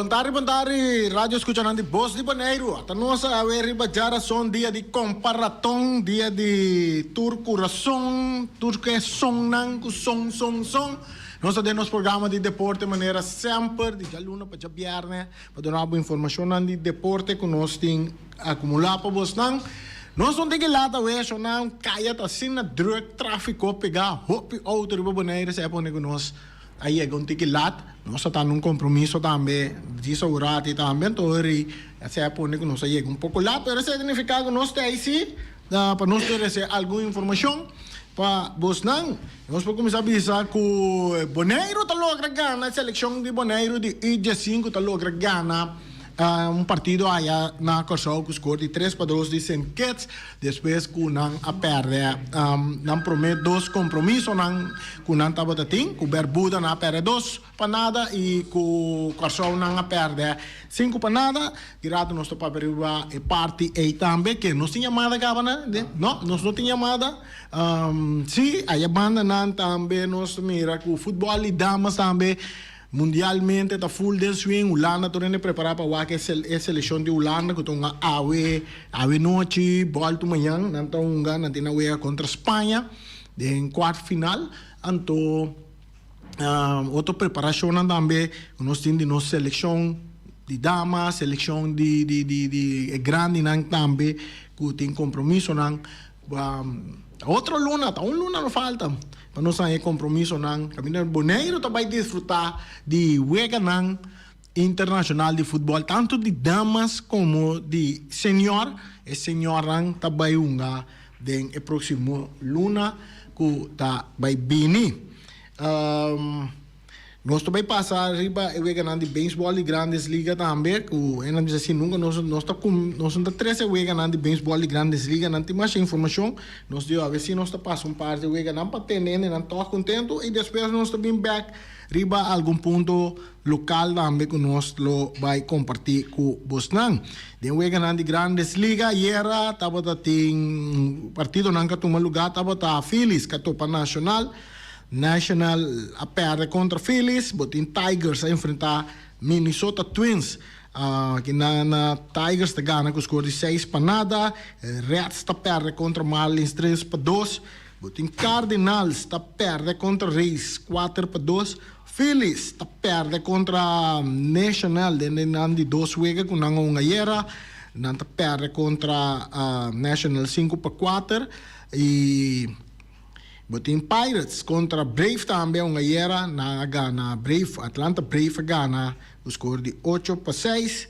Bon tardi, bon tardi, radio escuchanan di Bos di Boneiru. Ata nos awe riba djarason, dia di comparaton, dia di tur curason, tur ke sonnan cu son, son, son. Nos ta den nos programa di deporte manera semper, di djaluna pa djabierne, pa duna bo informacionnan di deporte cu nos tin acumula pa bosnan. Nos no tin ki laat awe, shonnan, caya ta asina druk, trafico pega, hopi auto riba Bonaire, esei a pone cu nos a yega un tiki lat. Nos a ta na un compromiso tambe djis awor tambe, anto ori esei a pone cu nos a yega un poco lat, pero esei significa cu nos ta ei si pa nos trece algun informacion pa bosnan. Nos por cuminsa bisa cu Boneiru ta logra gana, e seleccion di Boneiru di U diescinco ta logra gana un partido aya na Kòrsou ku skor di 3-2 di Sint Kitts despues ku nan a pèrdè nan promé dos kompromisonan ku nan tabata tin. Ku Berbuda nan a pèrdè 2-0 i ku Kòrsou nan a pèrdè 5-0. Di rato nos ta papia riba e parti ei tambe. Ke nos tin yamada kaba na? No, nos no tin yamada. Sí, aya bandanan tambe nos ta mira ku futbòl di damas tambe. Mundialmente ta full den swing, Hulanda tur hende prepara pa wak e e seleccion di Hulanda cu ta hunga awe, awe nochi, bolto mañan, nan ta hunga, nan tin a wega contra Spaña den kwart final, anto otro preparacionnan tambe cu nos tin di nos seleccion di dama, seleccion di di di di e grandinan tambe cu tin compromisonan. Otro luna, ta un luna lo falta pa nos haña e compromisonan. Caminda Boneiru ta bay disfruta di weganan internacional di futbol, tanto di damas como di senior. E seniornan ta bay hunga den e proximo luna cu ta bay bini. Nos ta bay pasa riba e weganan di beisbol di Grandes Liga tambe, ku e nan bisa si nunka nos nos ta kum nos no ta trese weganan di beisbol di Grandes Liga, nan tin masha informashon, nos di awe si nos ta pasa un par di weganan pa tene hendenan tòg kontentu i despues nos ta bin bèk riba algun punto lokal tambe ku nos lo bay kompartí ku bosnan. Den weganan di Grandes Liga ayera tabata tin partidonan ku a tuma lugá tabata Phillies ku a topa Nacional. National a perde kontra Phillies, bo tin Tigers a enfrentá Minnesota Twins. Aki na Tigers ta gana ku skor di 6-0. Reds ta perde kontra Marlins 3-2. Bo tin Cardinals ta perde kontra Rays 4-2. Phillies ta perde kontra National den nan di dos wega ku nan a hunga ayera. Nan ta perde kontra National 5-4 i. Bo tin Pirates kontra Brave tambe un ayera nan a gana Brave, Atlanta Brave a gana ku skor di 8-6.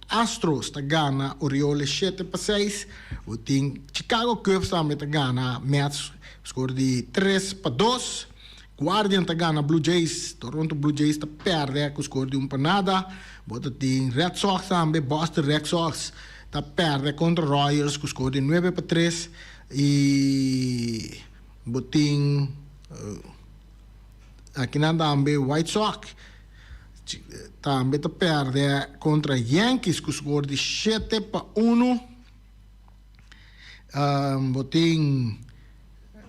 Astros ta gana Orioles 7-6. Bo tin Chicago Cubs tambe ta gana Mets ku skor di 3-2. Guardian ta gana Blue Jays, Toronto Blue Jays ta pèrdè ku skor di 1-0. Bo ta tin Red Sox tambe, Boston Red Sox ta pèrdè kontra Royals ku skor di 9-3. I bo tin akinan tambe White Sox tambe ta pèrdè kontra Yankees ku skor di 7-1. Bo tin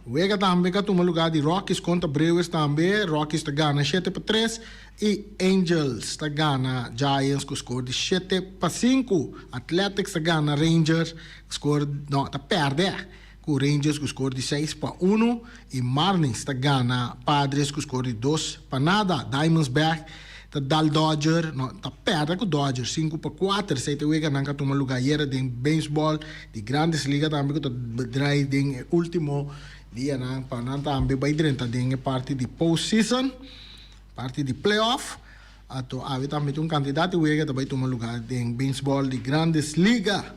wega tambe ku a tuma lugá di Rockies kontra Brewers tambe. Rockies ta gana 7-3 i Angels ta gana Giants ku skor di 7-5. Athletics ta gana Rangers Skor no ta pèrdè ku Rangers ku skor di 6-1 i Marlins ta gana Padres ku skor di 2-0. Diamondback ta dal Dodger no ta pèrdè ku Dodger 5-4. Esei ta e weganan ku a tuma lugá ayera den beisbòl di Grandes Liga tambe ku ta drai den e último dianan pa nan tambe bai drenta den e parti di postseason, parti di playoff. Ato awe tambe tin un kantidat di wega ta bai tuma lugá den beisbòl di Grandes Liga.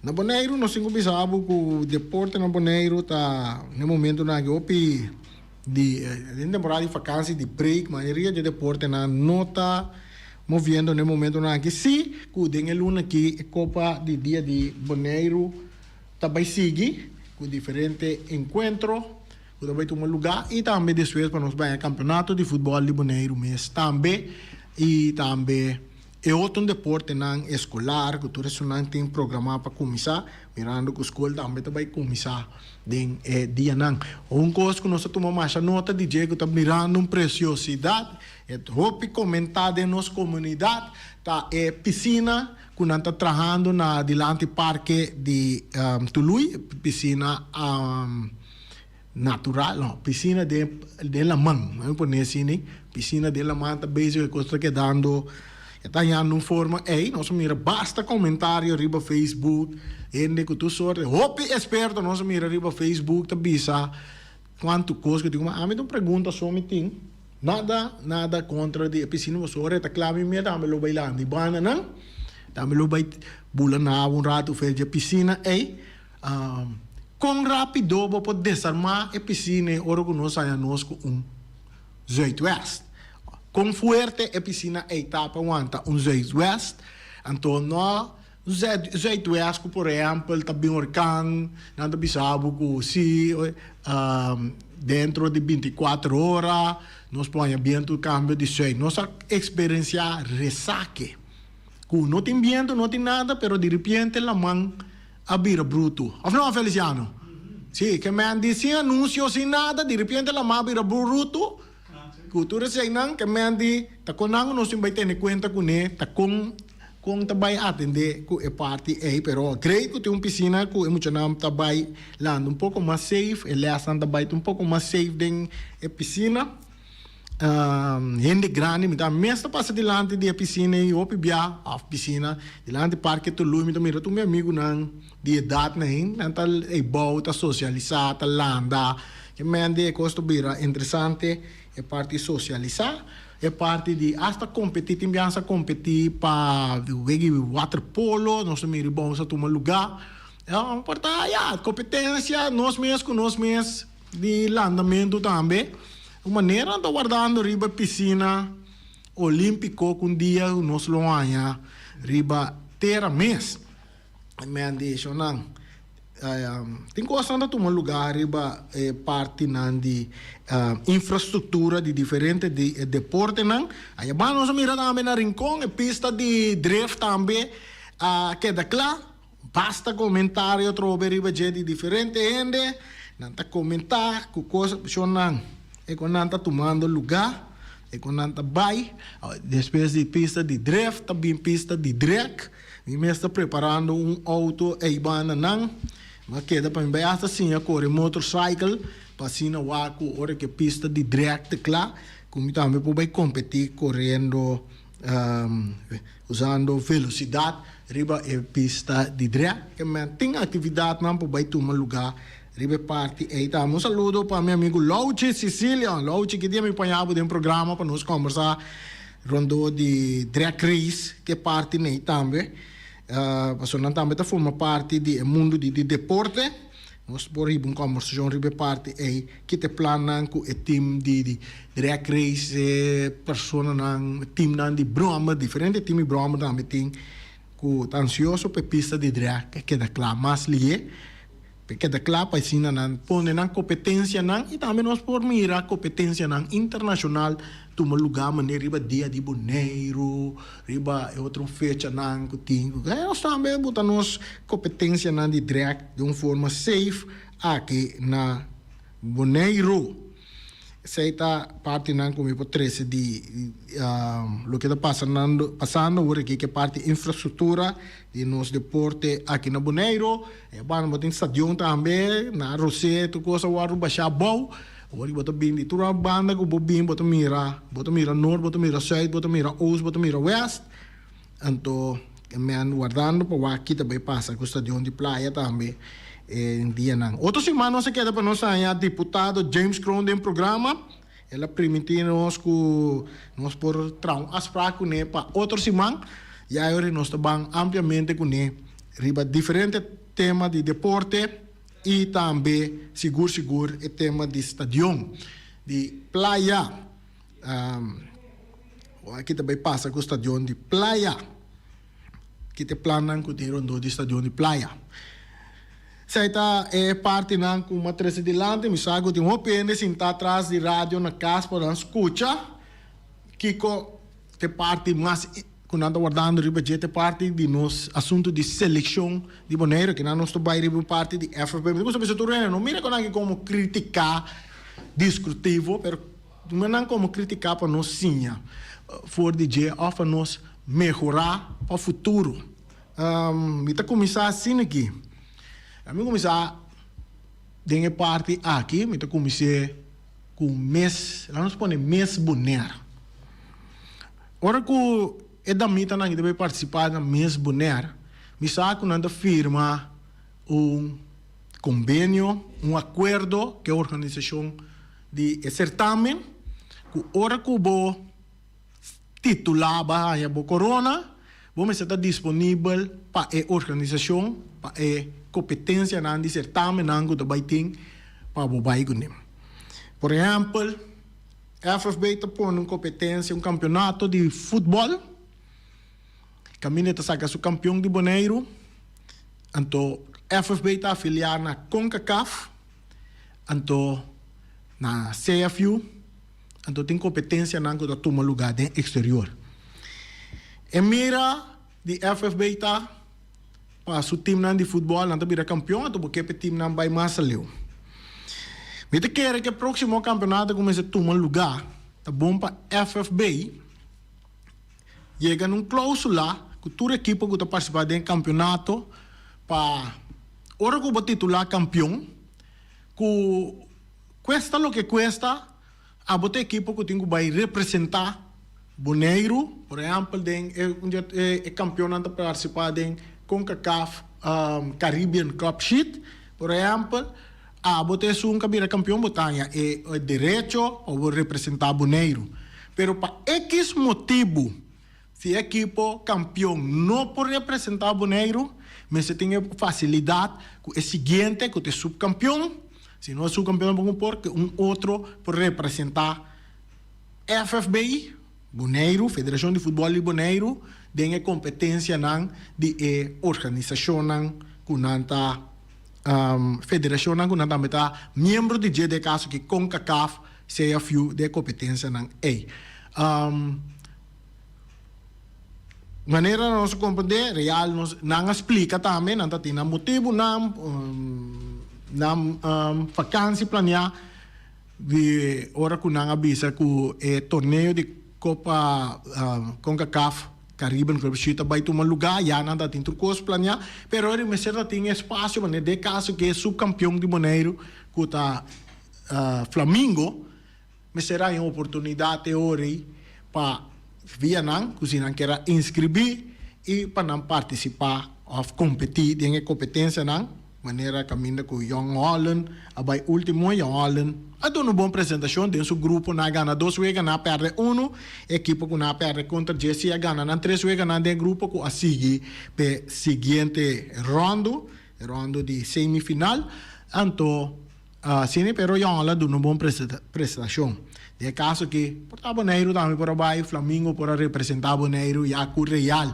Na Boneiru nos tin ku bisa bo ku deporte na Boneiru ta na e momentunan aki hopi di den temporada di fakansi di break mayoria di e deportenan no ta moviendo na e momentunan aki. Si ku den e luna aki e kopa di dia di Boneiru ta bai sigui ku diferente enkuentro. Ku ta bai tuma lugá i tambe despues pa nos bai e kampeonato di futbòl di Boneiru mes tambe i tambe. E otro deportenan eskolar ku tur esunnan tin programá pa kuminsá, mirando ku skol tambe ta bai kuminsá den e dianan. Un kos ku nos a tuma masha nota di dje ku ta mirando un presiosidat, e hopi komentá den nos komunidat, ta e pisina ku nan ta trahando na dilanti parke di Tului, pisina natural, no, pisina den den laman, mi pone asina, pisina den laman ta bezig e kos ta kedando, e ta hañando un forma ei, nos a mira basta komentario riba Facebook, hende ku tur sorte, hopi eksperto nos a mira riba Facebook ta bisa kuantu kos ku tin, ma ami ta un pregunta so mi tin, nada nada kontra di e pisina pasobra e ta kla mi mia tambe lo bai landa di bandanan, tambe lo bai bula na awa un ratu for dje pisina ei. Kon rápido bo por desarmá e pisina ei ora ku nos haña nos ku un zuidwest? Kon fuerte e pisina ei ta pa wanta un zuidwest? Anto no zuidwest ku por ehèmpel ta bin orkan, nan ta bisa bo ku si dentro di binti kuater ora nos por haña bientu kambio di zuid. Nos a eksperensiá resake ku no tin bientu, no tin nada, pero diripiente laman a bira brutu. Of no, Feliciano? Sí, ke men di sin anuncio, sin nada, di repente lamá bira brutu. Ku tur eseinan, ke men di ta kon nan nos tin bai tene kuenta kuné, ta kon kon ta bai atendé ku e parti ei. Pero great ku tin un pisina ku e muchanan ta bai landa un poko mas safe, e lèsnan ta bai un poko mas safe den e pisina. Hende grandi mi ta mes ta pasa dilanti di e pisina ei hopi bia of pisina dilanti parke Tului mi ta mira tur mi amigunan di edat nan nan ta ei bou ta sosialisa ta landa ke men di e kos ta bira interesante e parti sosialisa e parti di asta kompeti tin biaha sa kompeti pa wega waterpolo nos ta mira bou sa tuma luga por ta ya kompetensia nos mes ku nos mes. Di landamentu tambe. Un manera nan ta wardando riba pisina olímpiko ku un dia nos lo haña riba tera mes. Men di eshonan tin kosnan ta tuma lugá riba e partinan di infrastruktura di diferente di e deportenan. Ayabanda nos a mira tambe na Rincon e pista di drift tambe a keda kla. Basta comentario trobe riba dje di diferente hende, nan ta comenta cu cos nan e con nan ta tumando luga, e con nan ta bay, despues di pista di drift ta bin pista di drag, mi mes ta preparando un auto ey banda nan, mi a keda pa mi bay hasta siña core motorcycle pa asina wak cu ora cu e pista di drag ta cla cu mi tambe por bay competi corendo. Usando velocidad riba e pista di drag. E men tin actividadnan por bay tuma lugar riba e parti ey tambe. Un saludo pa mi amigo Louchi Cecilia. Louchi, ki dia mi paña bo den programa pa nos combersa rondó di drag race ke parti ney tambe. Pasobra nan tambe ta forma parti di e mundo di deporte. Nos por hiba un kòmbersashon riba e parti ei, kita e plannan ku e tim di drag race, e personanan, e timnan di bròmer, diferente tim di bròmer tambe tin ku ta ansioso pa e pista di drag a keda kla mas lihé, pa e keda kla pa asina nan pone nan kompetensianan i tambe nos por mira kompetensianan internashonal tuma lugá manera riba dia di Boneiru, riba e otro fechanan ku tin ku nos tambe a buta nos kompetensianan di drag di un forma safe aki na Boneiru. Esei ta partinan ku mi por trese di loke ta pasando pasando awor aki ku e parti infrastruktura di nos deporte aki na Boneiru. E banda bo tin stadion tambe na Rosé tur kos a wòrdu bashá abou. Ora bo ta bin di tur banda ku bo bin bo ta mira, bo ta mira nort, bo ta mira sùit, bo ta mira oost, bo ta mira wèst. Anto e men wardando pa wak ki ta bai pasa ku stadion di Playa tambe e dianan. Otro siman nos a keda pa nos haña diputado James Kroon den programa. El a primintí nos ku nos por traha un afsprak kuné pa otro siman. Ya e ora nos ta ban ampliamente kuné riba diferente tema di deporte. I tambe sigur sigur e tema di stadion di Playa. Aki ta bai pasa ku stadion di Playa. Ki ta e plannan ku tin rondó di stadion di Playa. Esei ta e partinan ku mi a trese dilanti. Mi sa ku tin hopi hende sintá tras di radio na kas pa nan skucha kiko ta e parti mas. ku nan ta wardando riba dje ta e parti di nos asuntu di selekshon di Boneiru, kinan nos ta bai riba un parti di FFB. Mi ta gusta bisa tur hende, no mira ku nan aki komo kritiká diskrutivo, pero mira nan komo kritiká pa nos siña for di dje òf pa nos mehorá pa futuro. Mi ta kuminsá asina aki. Mi kuminsá den e parti aki, mi ta kumins'é ku mes, laga nos pone mes Bonaire. Ora ku e damitanan aki ta bai partisipá na Miss Bonaire, mi sa ku nan ta firma un kombenio, un akuerdo ku e organisashon di e sertamen, ku ora ku bo titulá bo a haña bo korona, bo mester ta disponibel pa e organisashon, pa e kompetensianan di sertamennan ku ta bai tin pa bo bai kuné. Por ehèmpel. FFB ta pone un kompetensia, un kampionato di futbòl. Kaminda ta saka su kampion di Boneiru. Anto FFB ta afiliá na Concacaf, anto na CFU. Anto tin kompetensianan ku ta tuma lugá den eksterior. E mira di FFB ta pa su timnan di futbòl nan ta bira kampion anto bo ke pa e timnan bai mas aleu. Mi ta kere ku e próksimo kampionato ku mester tuma lugá ta bon pa FFB yega na un klóusula ku tur ekipo ku ta partisipá den e kampionato pa ora ku bo titulá kampion ku kuesta loke kuesta Abo ta ekipo ku tin ku bai representá Boneiru, por ehèmpel den e e kampionnan ta partisipá den Concacaf Caribbean Cup Sheet, por ehèmpel, abo ta esun ku a bira kampion bo ta haña e derecho pa bo representá Boneiru. Pero pa ekis motibu si e ekipo kampion no por representá Boneiru, mester tin e fasilidat ku e siguiente ku ta e supkampion, Si no su campeon por por ke un otro por representa FFB Boneiru, Federacion di Futbol di Boneiru, den e competencianan di e organisacionnan cu nan ta federacionnan cu nan tambe ta miembro di dje den e caso aki Concacaf, CFU den e competencianan ey. Manera nos a comprende real nos nan a splica tambe nan ta tin nan motibu nan nan vakantie planea di ora cu nan a bisa cu e torneo di Copa Concacaf Caribbean Club Sheet ta bay tuma luga ya nan ta tin tur cos planea pero ora mester ta tin espacio manera den caso cu e subcampeon di Boneiru cu ta Flamingo. Mester haña oportunidat e ora ei pa via nan ku si nan kier a inskribí i pa nan partisipá òf kompetí den e kompetensianan, manera kaminda ku Jong Holland a bai último. Jong Holland a duna un bon presentashon den su grupo, nan a gana dos wega, nan a pèrdè unu. E ekipo ku nan a pèrdè kontra dje si a gana nan tres weganan den e grupo ku a sigui p'e siguiente ròndu, e ròndu di semifinal. Anto. Asina pero Jong a duna un bon prestacion. Den e caso aki por ta Boneiru tambe por a bay, Flamingo por a representa Boneiru ya cu Real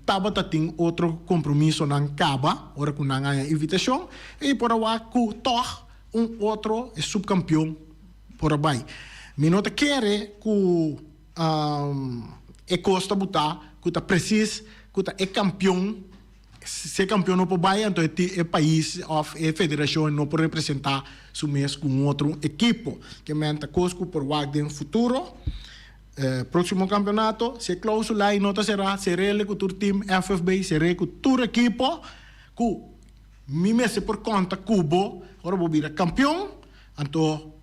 tabata tin otro compromisonan caba ora cu nan haña invitacion y por a wak cu tog un otro e subcampeon por a bay. Mi no ta kere cu e cos ta buta cu ta precies cu ta e campeon. Si e kampeon no por bai, anto e pais òf e federashon no por representá su mes ku un otro ekipo. Ke men ta kos ku por wak den futuro. Próksimo kampeonato, si e klóusula ei no ta será, ser'el ku tur tim FFB, ser'é ku tur ekipo ku mi mester por konta ku bo ora bo bira kampeon, anto.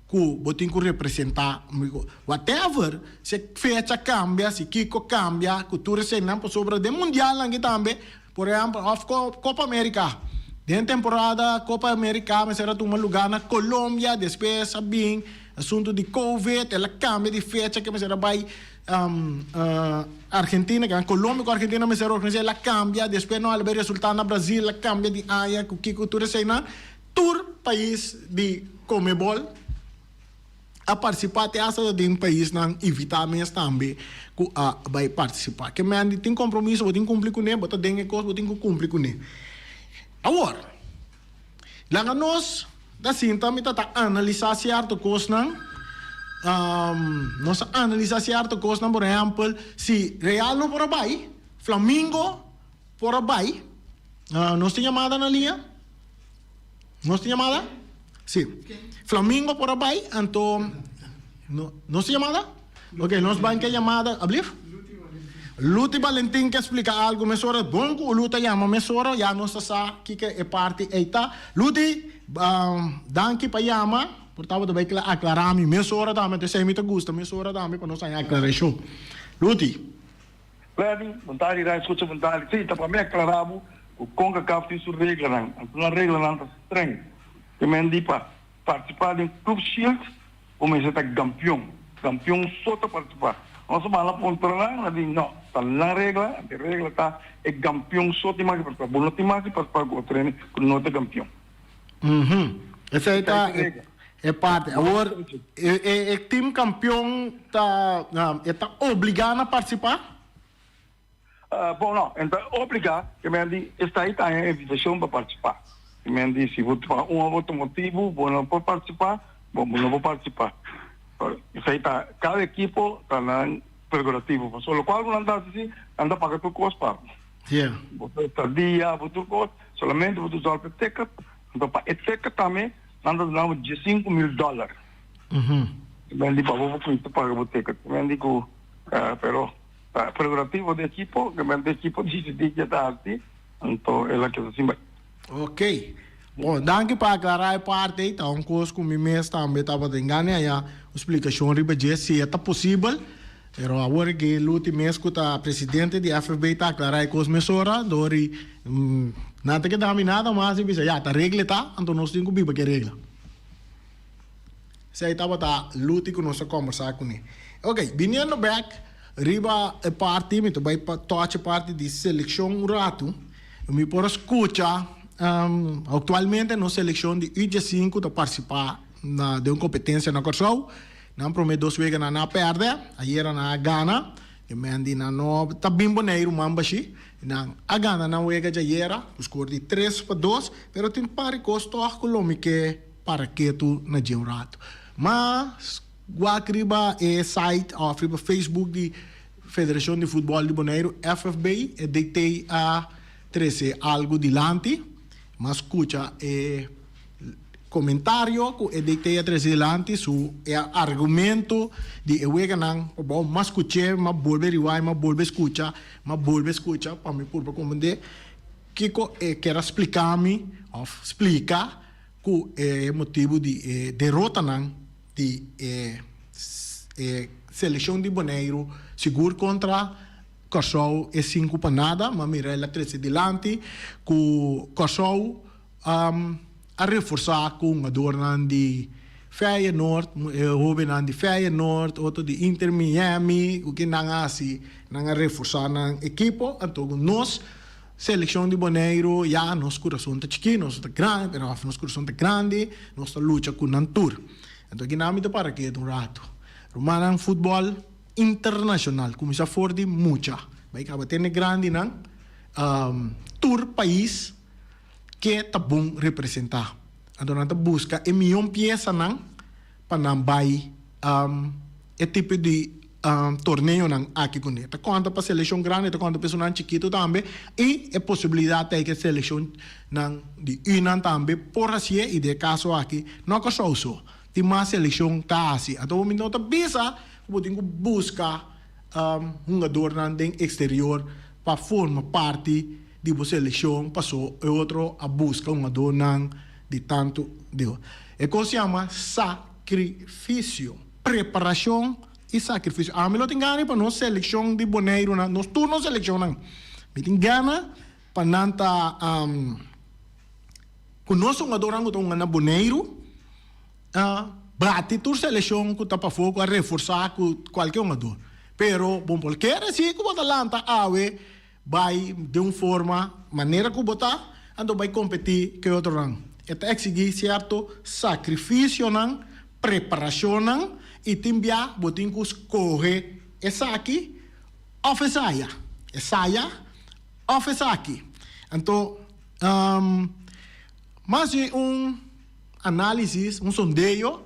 Ku bo tin ku representá whatever, si e fecha kambia, si kiko kambia, ku tur eseinan pasobra den mundialnan aki tambe, por ehèmpel òf Kopa Amerika, den temporada Kopa Amerika mester a tuma lugá na Colombia, despues a bin asuntu di covid, el a kambia di fecha ke mester a bai Argentina, ke Colombia ku Argentina mester a organisá, el a kambia, despues no a bai resultá na Brazil, el a kambia di aña ku kiko tur eseinan. Tur pais di Comebol a partisipá te hasta ta den paisnan invitá mes tambe ku a bai partisipá. Ke men di tin kompromiso bo tin kumpli kuné, bo ta den e kos bo tin ku kumpli kuné. Awor, laga nos ta sinta mi ta ta analisá sierto kosnan. Nos a analisá sierto kosnan, por ehèmpel, si Real no por a bai, Flamingo por a bai. Nos tin yamada na liña? Nos tin yamada? Sí. Flamingo por a bai, anto nos tin yamada? Ok, nos ban ke yamada, ablief? Luti Valentin ke splika algu mesora, bon ku Luti a yama mesora, ya nos ta sa kiko e parti ei ta. Luti, danki pa yama. Por tabata bai kla aklará mi mesora tambe, anto esei mi ta gusta mesora tambe pa nos haña aklarashon. Luti. Lenny, bon tardi Rai skucha bon tardi. Sí, ta pa mi aklará bo ku Concacaf tin su reglanan, anto nan reglanan ta streng. Te men di pa partisipá den Club Shield bo mester ta gampion, gampion so ta partisipá. Nos a manda puntra nan, nan di no, ta nan regla, anto e regla ta e gampion so tin mas di partisipá, bo no tin mas di partisipá ku otro hende ku no ta gampion. Uhum. Esei ta e parti. Awor, e team kampion ta, e ta obligá na partisipá? Bon, no, e no ta obligá. Ke men di, esei ta e invitashon pa partisipá. Ke men di, si bo pa un òf otro motibu bo no por partisipá, bon, bo no por partisipá. Esei ta, kada ekipo ta nan prerogativo. Pasobra lokual ku nan ta hasi si, nan ta paga tur kos pa bo. Bo ta estadia, bo tur kos, solamente bo ta usá pa e ticket, anto pa e ticket tambe nan ta duna bo diesinku mil dòler. Men di pa bo por kuminsá paga bo ticket. Men di ku pero ta prerogativo di ekipo, ke men di ekipo disidí ke ta hasi, anto el a keda sin bai. Ok. Bon, danki pa aklará e parti ei. Ta un kos ku mi mes tambe tabata engana haña un splikashon riba dje, si e ta posibel. Pero awor ke Luti mes ku ta presidente di FFB ta aklará e kos mesora, dor i nan ta keda mi nada mas i bisa ya ta regla e ta, anto nos tin ku biba ku e regla. Esei tabata Luti ku nos a kombersá kuné. Ok, biniendo bèk riba e parti, mi ta bai pa touch e parti di selekshon un ratu. Mi por a skucha aktualmente nos selekshon di U diesinku ta partisipá na den un kompetensia na Kòrsou. Nan prome dos wega nan a pèrdè, ayera nan a gana. E men di nan no ta bin Boneiru man bashí. Nan a gana nan wega djayera ku skor di 3-2, pero tin par di kos tòg ku lo mi ke para ketu na dje un ratu. Ma wak riba e site òf riba Facebook di Federashon di Futbòl di Boneiru, FFB, e DT a trese algu dilanti. Ma skucha e Comentario cu e DT a trece dilanti su e argumento di e weganan pa bao mas scuche, mas bolbe rewind, mas bolbe scucha, mas bolbe scucha pa mi purba comprende kico e kier a splica mi of splica cu e motibo di e derotanan di e e seleccion di Boneiru sigur contra Corsou e sinku pa nada, ma mira el a trece dilanti cu Corsou a reforsá ku hungadornan di Feyenoord, e hóbennan di Feyenoord, otro di Inter Miami, ku ke nan a hasi, nan a reforsá nan ekipo. Anto ku nos selekshon di Boneiru ya nos kurason ta chikí, nos ta grandi, pero òf nos kurason ta grandi, nos ta lucha ku nan tur. Anto aki nan mi ta para ketu un ratu. Rumannan futbòl internashonal kuminsá for di mucha bai kaba te na e grandinan, tur pais. Ke ta bon representá. Anto nan ta buska e mion piesanan pa nan bai e tipo di torneonan aki kuné. Ta konta pa selekshon grandi, ta konta pa esunnan chikitu tambe i e posibilidat ta ei ku e selekshonnan di unan tambe por hasié i den e kaso aki no Kòrsou so, tin mas selekshon ta hasi. Anto mi no ta bisa ku bo tin ku buska hungadornan den eksterior pa forma parti di bo selekshon paso e otro a buska hungadornan di tantu di E kos yama sakrifisio, preparashon i sakrifisio. Ami lo tin gana pa nos selekshon di Boneiru nan, nos tur nos selekshonnan. Mi tin gana pa nan ta ku nos hungadornan ku ta hunga na Boneiru a bati tur selekshon ku ta pafó ku a reforsá ku kualke hungador. Pero bo por kere si ku bo ta lanta awe Bai den un forma manera ku bo ta, anto bai kompetí ku e otronan. E ta eksigí sierto sakrifisionan, preparashonnan i tin bia bo tin ku skohe esaki òf esaya, esaya òf esaki. Anto, mas di un análisis, un sondeo.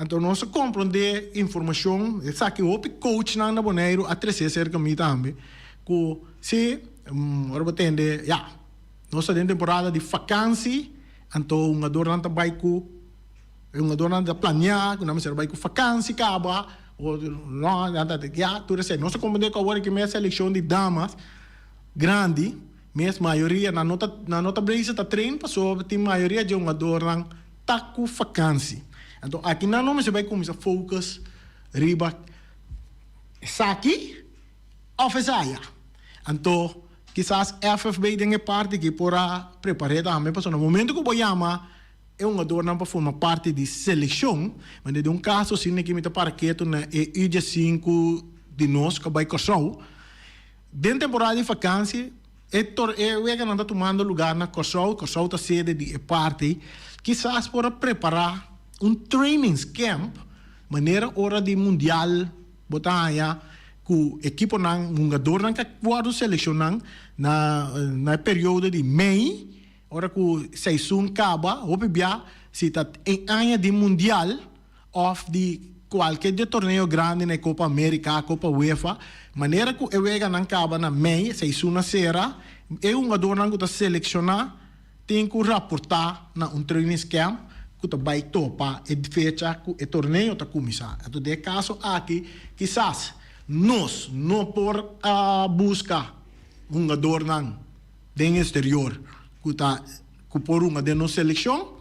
Anto nos a komprondé informashon, esaki hopi coachnan na Boneiru a tresé serka mi tambe, ku si ora bo tende ya nos ta den temporada di fakansi, anto hungadornan ta bai ku e hungadornan ta planeá ku nan mester bai ku fakansi kaba, no nan ta ya tur esei. Nos a komprondé ku awor aki mes selekshon di damas grandi mes mayoria nan no ta nan no ta bezig ta train pasobra tin mayoria dje hungadornan ta ku fakansi. Anto aki nan no mester bai kuminsá focus riba esaki òf esaya. Anto kisas FFB den e parti aki por a prepar'é tambe pasobra na momento ku bo yama e hungadornan pa forma parti di selekshon, manera den un kaso asina aki mi ta para ketu na e U diesinku di nos ku a bai Kòrsou den temporada di fakansi. E tor e weganan ta tumando lugar na Kòrsou, Kòrsou ta sede di e parti, kisas por a prepará un trainings camp manera ora di mundial bo ta haña ku ekiponan hungadornan ka wòrdu selekshonan na na e periodo di mei ora ku seizoen kaba hopi bia si ta e aña di mundial. Of di kualke di e torneo grandi na e Kopa Amerika, Kopa UEFA, manera ku e weganan kaba na mei, seisun na sera, e hungadornan ku ta selekshoná tin ku raportá na un trainingscamp ku ta bai topa e fecha ku e torneo ta kuminsá. Anto den e kaso aki kisas nos no por a buska hungadornan den exterior ku ta ku por hunga den nos selekshon,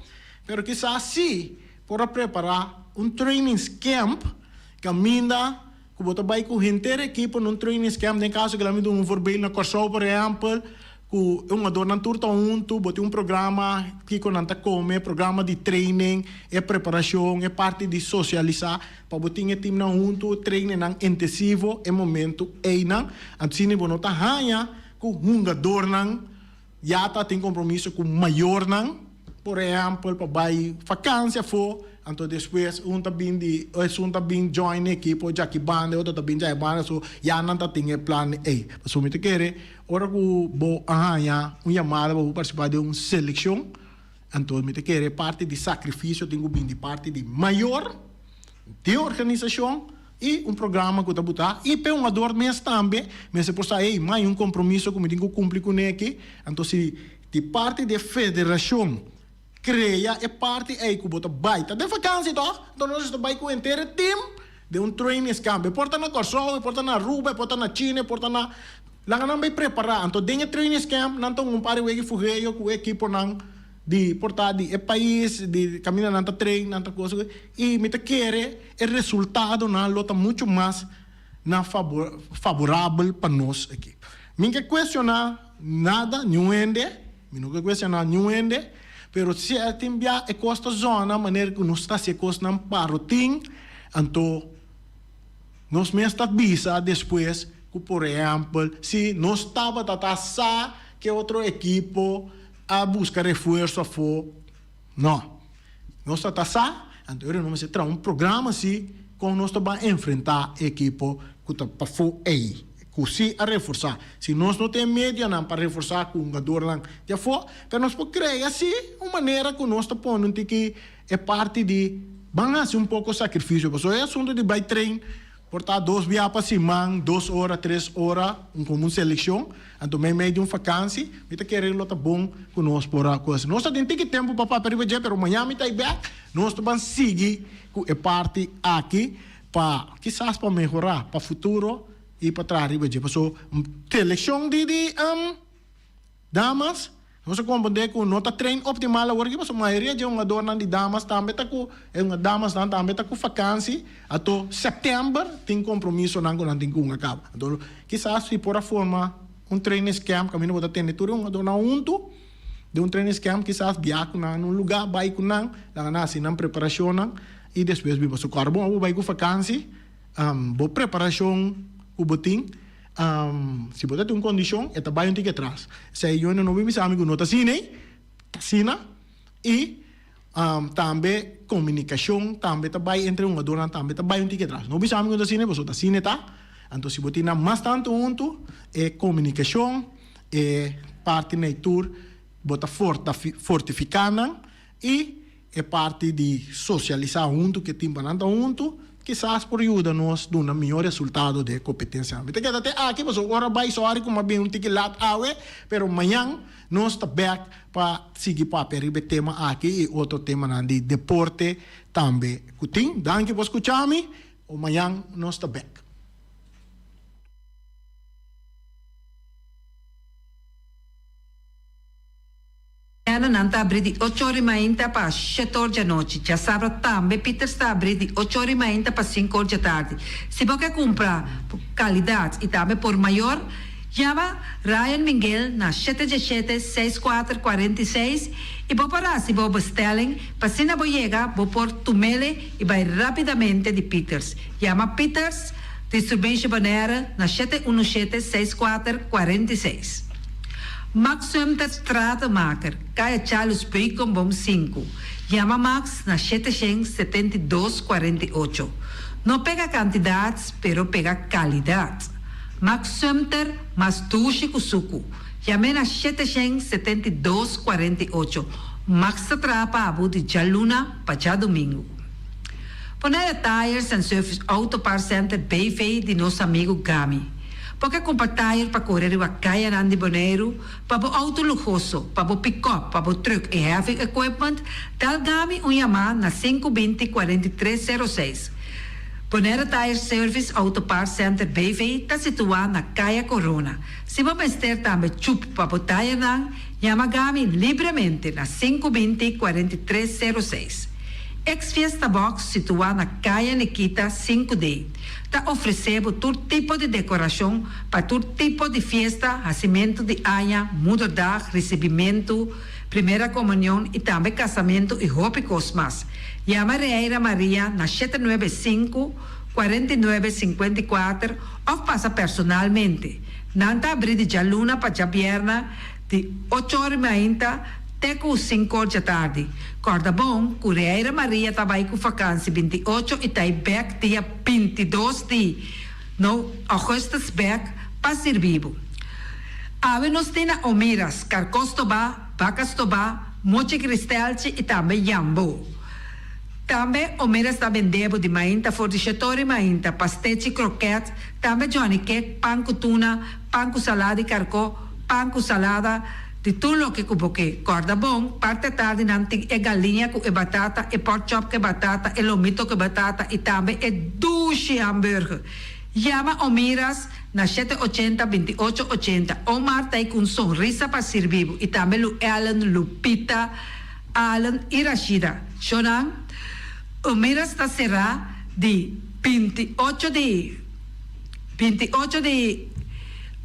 pero kisas si Por a prepará un trainingscamp kaminda ku bo ta bai ku henter ekipo na un trainingscamp, den kaso ku mi duna un voorbeeld na Kòrsou por ehèmpel, ku e hungadornan tur ta huntu, bo tin un programa kiko nan ta kome, programa di training, e preparashon, e parti di sosialisá, pa bo tin e timnan huntu, trainingnan intensivo e momentu einan. Asina bo no ta haña ku hungadornan Ya ta tin compromiso cu mayornan, por ehempel pa bay vakantie afo, anto despues un ta bin di esun ta bin join e ekipo djaki banda e otro ta bin djaki banda, so ya nan ta tin e plan ey. Pasobra mi ta kere ora cu bo a haña un yamada pa bo participa den un seleccion, anto mi ta kere parti di sacrificio tin cu bin di parti di mayor, di organisacion, I un programa ku ta buta i p'e hungador mes tambe mester por sa, ey, mai un kompromiso ku mi tin ku kumpli kuné aki. Anto si di parti di e federashon krea e parti ey ku bo ta bai ta den vakansi tòg, anto nos ta bai ku henter e tim den un trainingskamp. E por ta na Kòrsou, e por ta na Aruba, e por ta na China, e por ta na. Laga nan bai prepará. Anto den e trainingskamp nan ta un par di wega fugeo ku e ekiponan. Di por ta di e pais, di caminda nan ta train, nan ta cosa y mi ta kere e resultadonan lo ta mucho mas na favorabel pa nos aki. Mi ke cuestiona nada, niun hende, mi no ke cuestiona niun hende, pero si a tin bia e cos ta zona manera cu nos ta haci e cosnan pa rotin, anto nos mes ta bisa despues cu por ehempel si nos tabata ta sa ke otro ekipo A buska refuerso afó? No. Nos ta ta sa, anto ora nos mester traha un programa si kon nos ta ban enfrentá e ekipo ku ta pafó ei, ku si a reforsá. Si nos no tin e medionan pa reforsá ku hungadornan di afó, pero nos por krea si un manera ku nos ta pone un tiki e parti di ban hasi un poko sakrifisio, pasobra e asuntu di bai train Por ta dos bia pa siman, dos ora, tres ora, un komo un selekshon. Anto meimei di un fakansi, mi ta kere lo ta bon ku nos por a kos. Nos ta tin tiki tempu pa papia riba dje, pero mañan mi ta ei bèk, nos ta ban sigui ku e parti aki pa kisas pa mehorá pa futuro i pa traha riba dje. Paso selekshon di di. Damas, nos a comprende cu no ta train optimal awor aki pasobra mayoria dje hungadornan di damas tambe ta cu e hunga damasnan tambe ta cu vakantie ato september tin compromisonan cu nan tin cu hunga caba. Anto kisas si por a forma un trainingscamp caminda bo ta tene tur e hungadornan hunto den un trainingscamp kisas bia cu nan na un lugar bay cu nan laga nan haci nan preparacionnan y despues biba. So cor bon abo bay cu vakantie bo preparacion cu bo tin. Si bo ta tin un kondishon, e ta bai un tiki atras. Esei yo no bin bisa mi ku no ta asina ei, ta asina. I tambe komunikashon tambe ta bai entre hungadornan tambe ta bai un tiki atras. No bisa mi ku no ta asina ei, pasobra ta asina e ta. Anto si bo tin nan mas tantu huntu, e komunikashon, e parti nei tur, bo ta fortifiká nan i. E parti di sosialisá huntu ku e timponan ta huntu, kisas por yuda nos duna mihó resultado den e kompetensianan. Mi ta keda te aki pasobra ora bai sòri ku mi a bini un tiki lat awe, pero mañan nos ta bèk pa sigui papia riba e tema aki i otro temanan di deporte tambe ku tin. Danki por skucha mi, mañan nos ta bèk. Mañana nan ta abri di ocho ora i mainta pa shete or djanochi. Djasabra tambe Pieters ta abri di ocho ora i mainta pa sinku or djatardi. Si bo ke kumpra por kalidat i tambe por mayor, yama Ryan Minguel na shete djeshete, seis kuater, kuarenta i seis i bo por hasi bo bestelling pa asina bo yega bo por tumele i bai rapidamente di Pieters. Yama Pieters Distribution Bonaire na shete unu shete, seis kuater, kuarenta i seis. Max Sumter Stratenmaker, Kaya Charles Beukenboom sinku. Yama Max na 772 48. No pega kantidat, pero pega kalidat. Max Sumter mas dushi ku suku. Yam'é na 772 48. Max ta traha pa bo di djaluna pa djadumingu. Bonaire Tires and Service Auto Parts Center BV di nos amigu Gami. Bo ke kumpra tayer pa kore riba kayanan di Boneiru, pa bo outo luhoso, pa bo pikòp, pa bo trùk i heavy equipment, dal Gami un yamá na sinku binti 43 sero seis. Bonaire Tire Service Auto Parts Center BV ta situá na Kaya Korona. Si bo mester tambe chup pa bo tayernan, yama Gami libremente na sinku binti 43 sero seis. Ex Fiesta Box situá na Kaya Nikita sinku D. Ta ofresé bo tur tipo di dekorashon pa tur tipo di fiesta, hasimentu di aña, moederdag, risibimentu, primera komunion i tambe kasamentu i hopi kos mas. Yama Reira Maria na shete nuebe sinku, 49, 54 òf pasa personalmente. Nan ta abrí di djaluna pa djabièrna di ocho ora i mainta te ku sinkor djatardi. Kòrda bon ku Reira Maria ta bai ku fakansi 28 i ta i bèk dia 22 di no augustus bèk pa sirbi bo. Awe nos tin na Omiras, karkó stobá, baka stobá, mochi kristelchi i tambe yambó. Tambe Omiras ta bende bo di mainta for di shetor i mainta, pastechi, krokèt, tambe johnny cake, pan ku tuna, pan ku salada di karkó, pan ku salada, di tur loke ku bo ke. Kòrda bon, parti atardi nan tin e galiña ku e batata, e pork chop ku e batata, e lomito ku e batata i tambe e dushi hamburger. Yama Omiras na shete ochenta, 28 ochenta. Omar ta ei ku un sonrisa pa sirbi bo i tambe Lu Ellen, Lupita, Allen i Rashida. Shonan, Omiras ta será di 28 di 28 di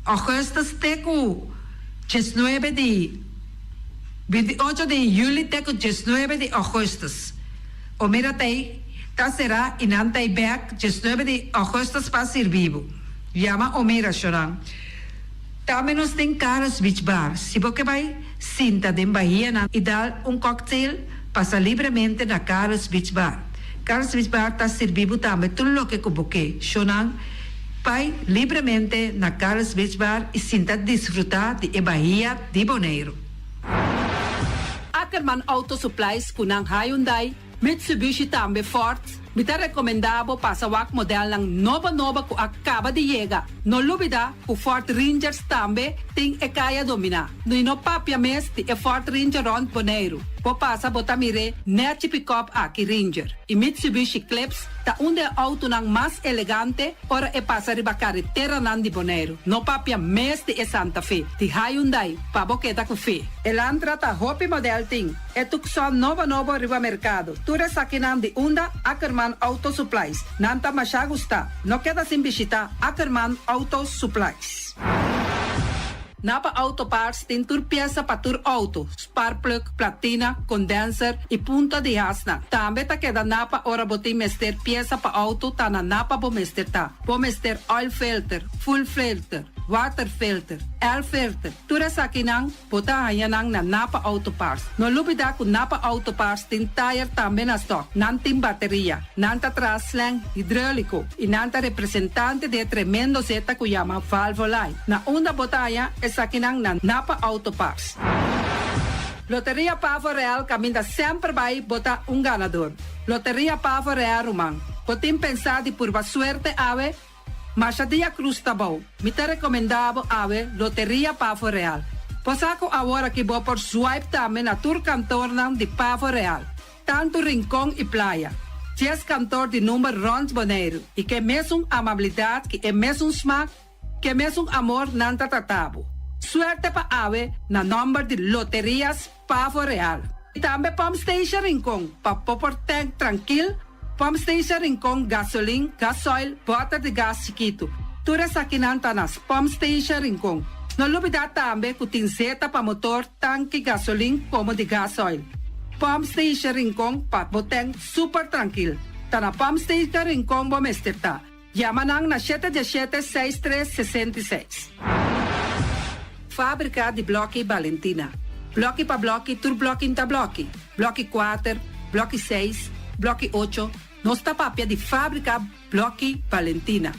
augustus te ku 19 di 28 di juli te ku 19 di augustus. Omira t'ei ta será i nan t'ei bèk 19 di augustus pa sirbi bo. Yama Omira, shonan. Tambe nos tin Carlos Beach Bar. Si bo ke bai sinta den bahianan i dal un cocktail, pasa libremente na Carlos Beach Bar. Carlos Beach Bar ta sirbi bo tambe tur loke ku bo ke, shonan. Bai libremente na Carlos Beach Bar i sinta disfrutá di e bahia di Boneiru. Ackerman Auto Supplies ku nan Hyundai, Mitsubishi tambe Ford, mi ta rekomendá bo pasa wak modelnan nobo nobo ku a kaba di yega. No lubidá ku Ford Rangers tambe tin e kaya dominá. I no papia mes di e Ford Ranger rònt Boneiru. Bo pasa bo ta mir'é nèchi pikòp aki Ranger i Mitsubishi Eclipse ta un di e outonan mas elegante ora e pasa riba kareteranan di Boneiru. No papia mes di e Santa Fe, di Hyundai, pa bo keda ku fe. Elantra ta hopi model tin e Tucson nobo nobo riba merkado. Tur esakinan di unda Ackerman Auto Supplies. Nan ta masha gusta. No keda sin bishita Ackerman Auto Supplies. Napa Auto Parts tin tur piesa pa tur auto, sparkplug, platina, condenser y punta di hasnan. Tambe ta keda Napa ora bo tin mester piesa pa auto ta na Napa bo mester ta. Bo mester oil filter, fuel filter, water filter, air filter, tur esakinan bo ta haña nan na Napa Auto Parts. No lubida cu Napa Auto Parts tin tire tambe na stock. Nan tin bateria, nan ta traha slang hidrolico y nan ta representante di e tremendo zeta cu yama Valvoline. Na unda bo ta haña esakinan na Napa Auto Parts. Loteria Pavo Real kaminda semper bai bo ta un ganador. Loteria Pavo Real ruman, bo tin pensá di purba suerte awe? Masha dia cruz ta bou. Mi ta recomenda bo awe Loteria Pavo Real. Bo sa cu awor aki bo por swipe tambe na tur kantornan di Pavo Real, tantu Rincon y Playa. Dies kantor di number rond Boneiru y ke mesun amabilidad ki e mesun smaak Ke mesun amor nan ta trata bo. Suerte pa awe na nomber di Loterias Pavo Real. Y tambe Pump Station Rincon pa bo por tank trankil, Pump Station Rincon gasolin, gasoil, boter di gas chikitu. Tur esakinan ta na Pump Station Rincon. No lubida tambe cu tin zeta pa motor, tanki gasolin como di gasoil. Pump Station Rincon pa bo tank super trankil. Ta na Pump Station Rincon bo mester ta. Yama nan na shete diesshete seis tres 66. Fábrika di blòki Balentina. Blòki pa blòki tur blòki n'ta blòki. Blòki kuater, blòki seis, blòki ocho, nos ta papia di fábrika blòki Balentina.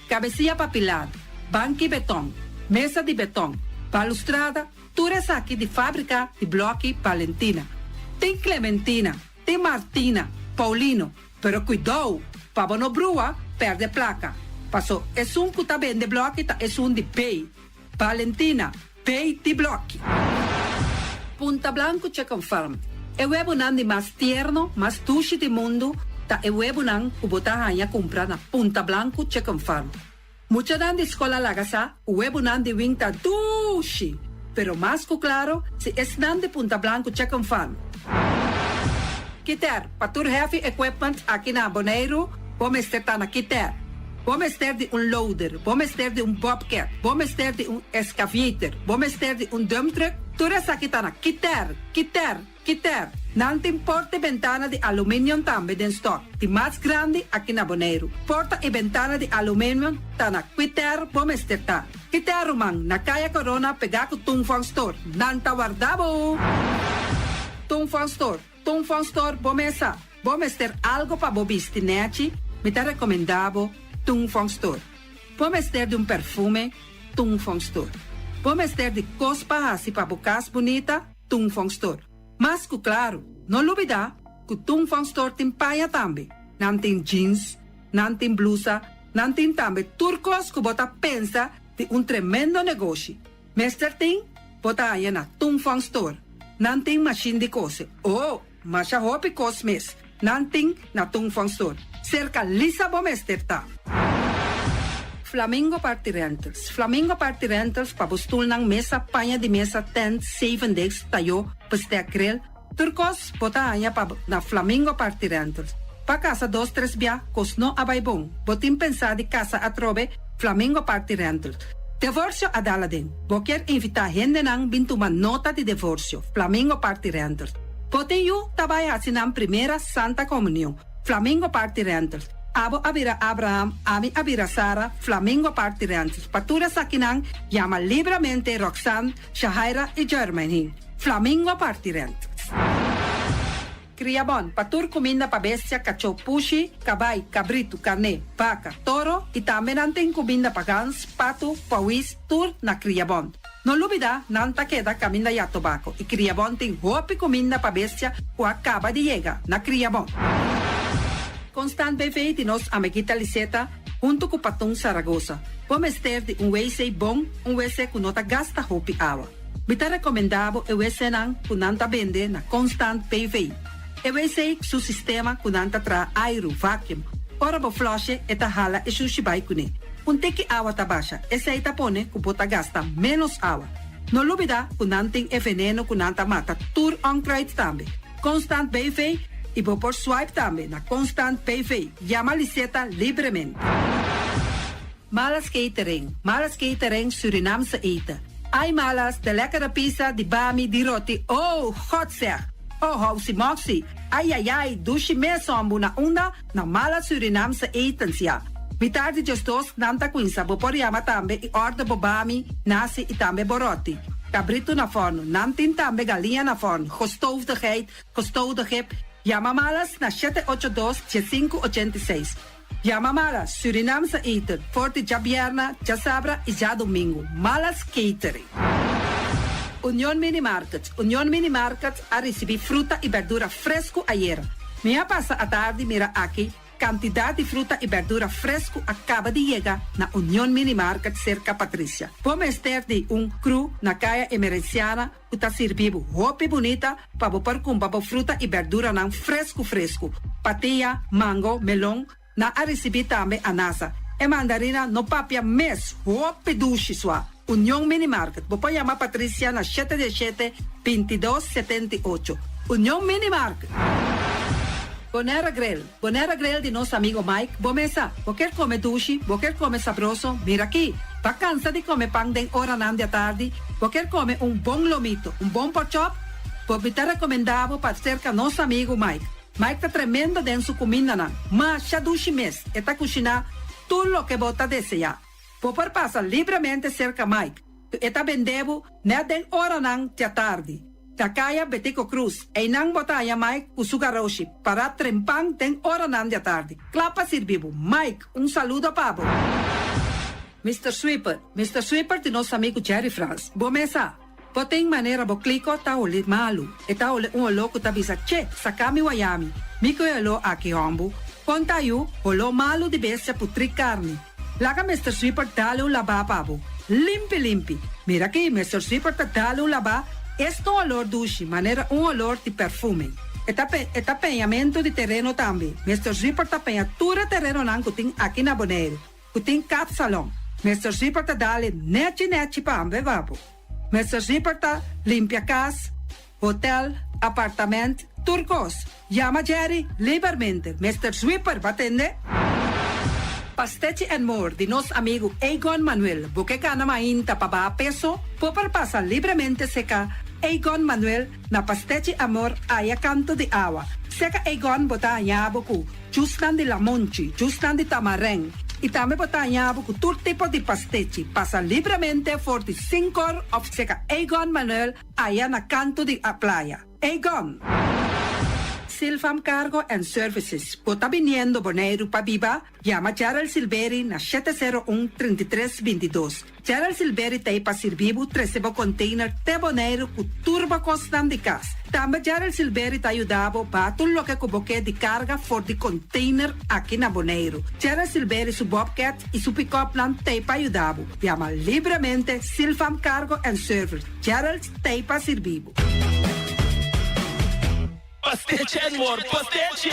Kabesia pa pilar, banki betòn, mesa di betòn, balustrada, tur esaki di fábrika di blòki Balentina. Tin Clementina, tin Martina, Paulino, Pero kuidou, pa bo no brua, pèrdè plaka. Paso esun ku ta bende blòki ta esun di B. Valentina, B di blòki. Punta Blanco Chicken Farm, E webunan di mas tierno, mas dushi di mundu ta e webunan ku bo ta haña kumpra na Punta Blanco Chicken Farm. Muchanan di skol a laga sa ku webunan di wing ta dushi, pero mas ku klaro si esnan di Punta Blanco Chicken Farm. Kiter, pa tur heavy equipment aki na Boneiru, bo mester ta na Kiter. Bo mester di un loader, bo mester di un bobcat, bo mester di un excavator, bo mester di un dump truck, tur esaki ta na Kiter, Kiter. Kiter, nan tin porta i bentana di aluminium tambe den stock, di mas grandi aki na Boneiru. Porta i bentana di aluminium ta na Kwiter bo mester ta. Kiter ruman, na Kaya Corona pegá ku Tung Fong Store. Nan ta warda bo! Tung Fong Store, Tung Fong Store bo mesa. Bo mester algo pa bo bisti nechi, mi ta rekomendá bo Tung Fong Store. Bo mester di un perfume, Tung Fong Store. Bo mester di kos pa hasi pa bo kas bunita, Tung Fong Store. Mas ku klaru, no lubidá ku Tung Fong Store tin paña tambe. Nan tin jeans, nan tin blusa, nan tin tambe tur kos ku bo ta pensa di un tremendo negoshi. Mester tin, bo ta haña na Tung Fong Store. Nan tin mashin di kose. Oh, masha hopi kos mes nan tin na Tung Fong Store. Serka Lisa bo mester ta. Flamingo Party Rentals Flamingo Party Rentals pa bo stulnan, mesa, paña di mesa, tent, zeven desk, tayó, bestek, grill, tur kos bo ta haña pa na Flamingo Party Rentals. Pa kasa dos tres bia kos no a bai bon, bo tin pensá di kasa atrobe, Flamingo Party Rentals. Devorsio a dal aden, bo kier invitá hendenan bin tuma nota di devorsio, Flamingo Party Rentals. Bo tin yu ta bai hasi nan primera Santa Komunion, Flamingo Party Rentals. Abo a bira Abraham, ami a bira Sara, Flamingo Party Rentals. Pa tur esakinan, yama libramente Roxanne, Shahaira i Jermaine. Flamingo Party Rentals. Kriabon, pa tur kuminda pa bestia, kachó, pushi, kabai, kabritu, karné, baka, toro i tambe nan tin kuminda pa gans, patu, pawis, tur na Kriabon. No lubida, nan ta keda kaminda ya tobako i Kriabon tin hopi kuminda pa bestia ku a kaba di yega na Kriabon. Constant BV di nos amiguita Liseta huntu ku Patun Saragoza. Bo mester di un wc bon, un wc ku no ta gasta hopi awa. Mi ta rekomendá bo e wcnan ku nan ta bende na Constant BV. E wc su sistema ku nan ta traha airu, vacuum, ora bo flush'e e ta hala e shushi bai kuné. Un tiki awa ta basha, esei ta pone ku bo ta gasta ménos awa. No lubidá ku nan tin e veneno ku nan ta mata tur onkruid tambe. Constant BV i bo por swipe tambe na Constant BV. Yama Liseta libremente. Malas Catering, Malas Catering Surinaamse eten. Ai Malas, de lekkere pizza, di bami, di roti, oh, God zeg! Oh, housi moxi, ai ai ai, dushi mes hombu na unda? Na Malas Surinaamse etens, ya. Mitar di 12 nan ta cuinsa, bo por yama tambe y order bo bami, nasi y tambe bo roti. Cabrito na forno, nan tin tambe galiña na forno, gestoofde geit, gestoofde kip. Yama Malas na 782 1586. Yama Malas, Surinaamse eten, for di djabièrnè, djasabra i djadumingu. Malas Catering. Union Mini Market, Union Mini Market a risibí fruta i bèrdura fresku ayera. Mi a pasa atardi mira aki kantidat di fruta i bèrdura fresku a kaba di yega na Union Mini Market serka Patricia. Bo mester di un kru na Kaya Emerenciana ku ta sirbi bo hopi bunita pa bo por kumpra bo fruta i bèrduranan fresku fresku, patia, mango, melon, Nan a risibí tambe anasa. E mandarina no papia mes, hopi dushi sua. Union Mini Market, bo por yama Patricia na shete dieshete, bintidos, setenti'ocho. Union Mini Market! Bonera Grill, Bonera Grill di nos amigo Mike, bo mesa, bo kier come dushi, bo kier come sabroso, mira aki! Ba cansa di come pan den oranan di atardi, bo kier come un bon lomito, un bon porkchop? Bo mi ta recomenda bo pa cerca nos amigo Mike. Mike ta tremendo den su kumindanan. Masha dushi mes, e ta kushiná tur loke bo ta deseá. Bo por pasa libremente serka Mike, ku e ta bendé bo nèt den oranan djatardi. Na kaya Betico Cruz, einan bo ta haña Mike ku su garoshi pará trempan den oranan djatardi, kla pa sirbi bo. Mike, un saludo pa bo! Mister Sweeper, Mister Sweeper di nos amigu Jerry Frans. Bo mes sa. Bo tin manera bo kliko ta holi malu, e ta holi un oló ku ta bisa che, saka mi wayami, mi ku e oló aki hòmbu, kon ta yu, holó malu di bestia putrí karni. Laga Mister Sweeper dale un labá pa bo. Limpi limpi. Mira aki, Mister Sweeper ta dale un labá, esta un olor dushi, manera un olor di perfume. E ta e ta peñamentu di tereno tambe. Mister Sweeper ta peña tur e terenonan ku tin aki na Boneiru. Ku tin kapsalon. Mister Zipper ta dale nechi nechi pa hamber babo. Mister Zipper ta limpia kas, hotel, apartament, tur kos. Yama Jerry libermente. Mister Zwipper ba tende? Pastechi and More di nos amigu Egon Manuel. Bo ke gana mainta pa baha peso? Bo por pasa libremente seka Egon Manuel na Pastechi Amor aya kanto di awa. Seka Egon bo ta haña bo ku Jusnan di lamonchi, jusnan di tamarèn i tambe bo ta haña bo ku tur tipo di pastechi. Pasa libremente for di Sinkor òf seka Egon Manuel aya na kantu di a playa. Egon! Silfam Cargo and Services, bo ta biniendo Boneiru pa biba? Yama Gerald Silberi na 701 33 22. Gerald Silberi ta ei pa sirbi bo trese bo container te Boneiru ku tur bo kosnan di kas. Tambe Gerald Silberi ta yuda bo baha tur loke ku bo ke di karga for di container aki na Boneiru. Gerald Silberi su bobcat i su pickupnan ta ei pa yuda bo. Yama libremente Silfam Cargo and Service. Gerald ta ei pa sirbi bo. Pastechi and more pastechi!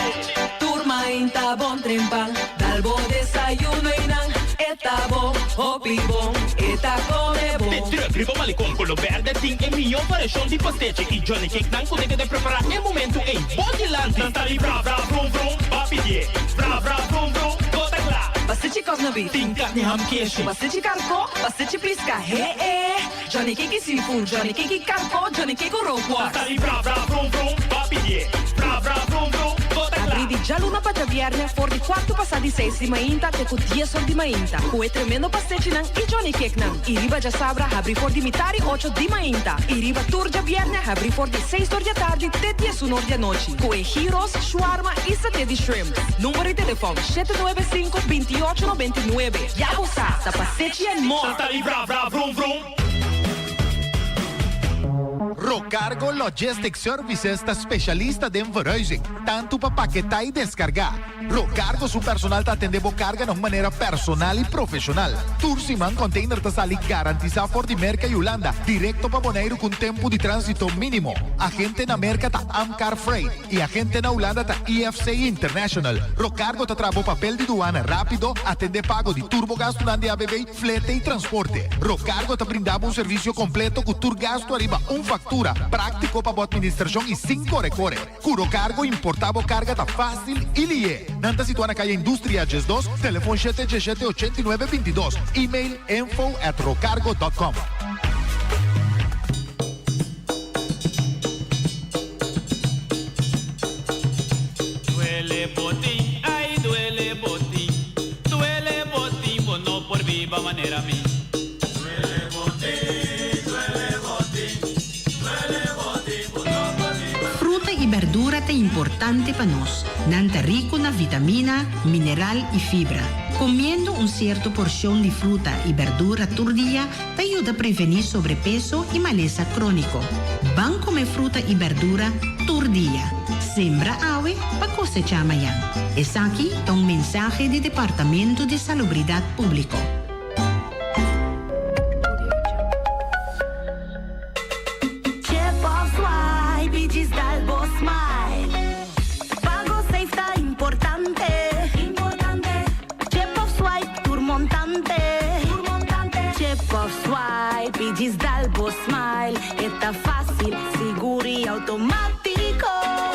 Tur mainta bon trempan, dal bo desayuno y nan e ta bon, hopi bon, e ta come bon. De truck riba Malecon Colo Berde tin e mihó variashon di pastechi y Johnny Cake nan cu ta keda prepara e momento ey bo dilanti. Nan ta di bra bra vrum vrum, ba pidié bra bra vrum vrum, bo ta cla. Pastechi kòsnabí. Tin carni ham keshi. Pastechi karkó, pastechi pisca, he e. Johnny Cake seafood, Johnny Cake karko, Johnny Cake rookworst. Ta di bra bra vrum vrum, ba pidié bra bra vrum vrum, bo ta kla. Abrí di djaluna pa djabièrnè for di kuartu pasá di seis di mainta te ku dies or di mainta ku e tremendo pastechinan i Johnny Cakenan. I riba djasabra habrí for di mitar i ocho di mainta i riba tur djabièrnè habrí for di seis or di atardi te diesun or di anochi ku e gyros, shwarma i saté di shrimp. Number di telefòn, shete nuebe sinku, binti ocho nobenta i nuebe. Ya bo sa, ta pastechi and more! Ta di bra bra vrum vrum. Rocargo Logistics Services ta specialista den verhuizing, tanto pa paketá y descargá. Rocargo su personal ta atendé bo carga na un manera personal y profesional. Tur siman container ta sali garantisa for di Merca y Hulanda directo pa Boneiru cu un tempo di transito minimo. Agente na Merca ta Amcar Freight y agente na Hulanda ta IFC International. Rocargo ta traha bo papel di duana rapido, atendé pago di tur bo gastunan di ABV, flete y transporte. Rocargo ta brinda bo un servicio completo cu tur gasto ariba un factura, practico pa bo administracion y sin core core. Cu Rocargo importa bo carga ta facil y lié. Nan ta situa na Calle Industria 12, telefon shete diesshete ochenta i nuebe bintidos, email info at rocargo dot com. Duele botin, ay duele botin, duele botin, bo no por biba manera mi. Duele botin, duele botin, duele botin, bo no por biba. Fruta i berdura ta importante pa nos. Nan ta riku na vitamina, mineral i fibra. Comiendo un cierto porcion di fruta y berdura tur dia ta yuda preveni sobrepeso y malesa cronico. Ban come fruta y berdura tur dia. Sembra awe pa cosecha mañan. Esaki ta un mensahe di Departamento di Salubridad Publico. Chip of swipe y djis dal bo smile. Pago safe ta importante. Chip of swipe tur montante. Chip of swipe y djis dal bo smile. E ta facil, sigur y automatico.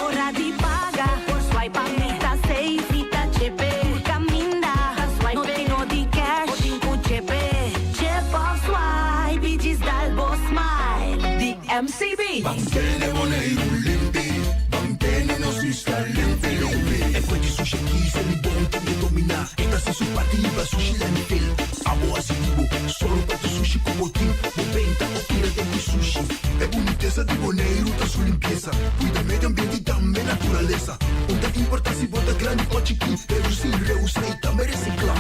Ora di paga por swipe pa mi ta safe y ta chepe. Tur caminda swipe no tin no di cash bo tin cu chepe. Chip of swipe y djis dal bo smile. Di MCB. Mantene Boneiru limpi, mantene nos isla limpi limpi. E fuente sushi aki se mi bon tin e dominá. E ta hasi su parti riba sushi landfill. Abo hasi di bo, solo pa tur sushi ku bo tin. Bo benta o tira den di sushi. E bunitesa di Boneiru ta su limpiesa. Kuida medio ambiente i tambe naturalesa. Un ta importá si bo ta grandi o chikí, redusí, reusá i tambe resiklá.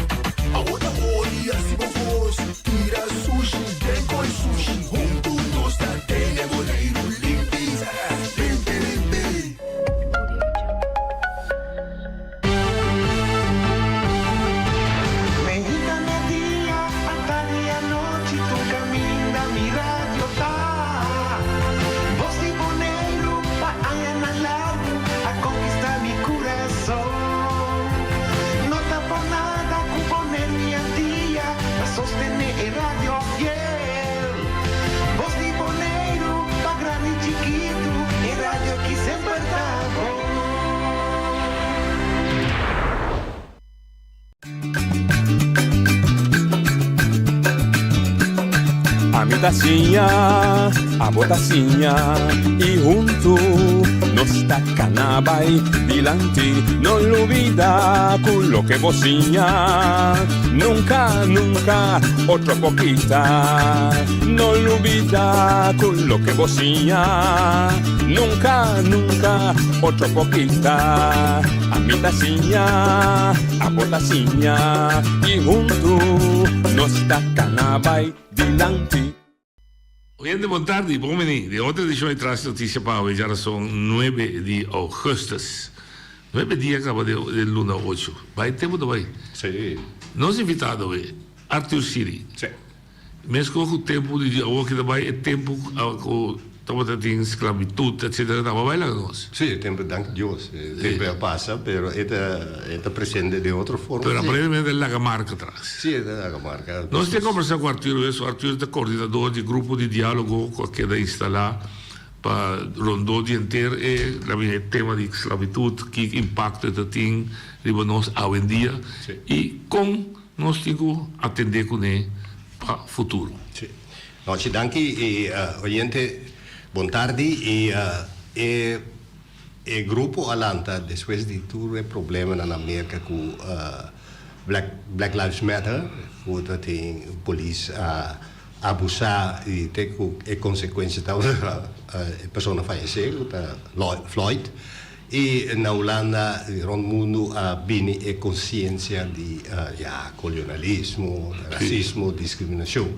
Awo ta hori hasi bo kos, tira sushi den koi sushi. Huntu nos ta tene Boneiru limpi, limpi limpi. Meinta media, atardi anochi tur caminda mi radio ta. Voz di Boneiru pa añanan largu a conquista mi curason. No ta por nada cu Boneiru y Antia ta sostene e radio fiel. Voz di Boneiru pa grandi y chikitu e radio aki semper ta bon. Ami ta siña, abo ta siña y huntu nos ta cana bay dilanti. No lubida cu loke bo siña nunca, nunca otro por kita. No lubida cu loke bo siña nunca, nunca otro por kita. Ami ta siña, abo ta siña y huntu nos ta cana bay dilanti. Oyente bon tardi, bon bini den otro edicion di Tras Noticia pa awe djarason nuebe di augustus. Nuebe dia caba den luna ocho. Bay tempo ta bay. Sí. Nos invitado awe, Arthur Siri. Sí. Meskos ku tempu di awor ki ta bai e tempu ku tabata tin sklabitut etsetera tabata bai laga nos. Sí, e tempu dank Dios e tempu a pasa pero e ta e ta presente den otro forma. Pero aparentemente e laga marka atras. Sí e ta laga marka. Nos tin kombersá ku Arturo eso, Arturo ta kordinador di grupo di diálogo ku a keda instalá pa rondó di henter e e tema di sklabitut, ki impakto e ta tin riba nos awendia i kon Nos tin ku atendé kuné pa futuro. Sí. Nochi danki i oyente bon tardi i e e grupo a lanta despues di tur e problemanan na Merka ku Black Black Lives Matter ku ta tin polis a abusa i te ku e konsekuensia tabata e persona fayesé ku ta Floyd. I na Hulanda i rond mundu a bini e konsiensia di ya kolonalismo, rasismo, diskriminashon.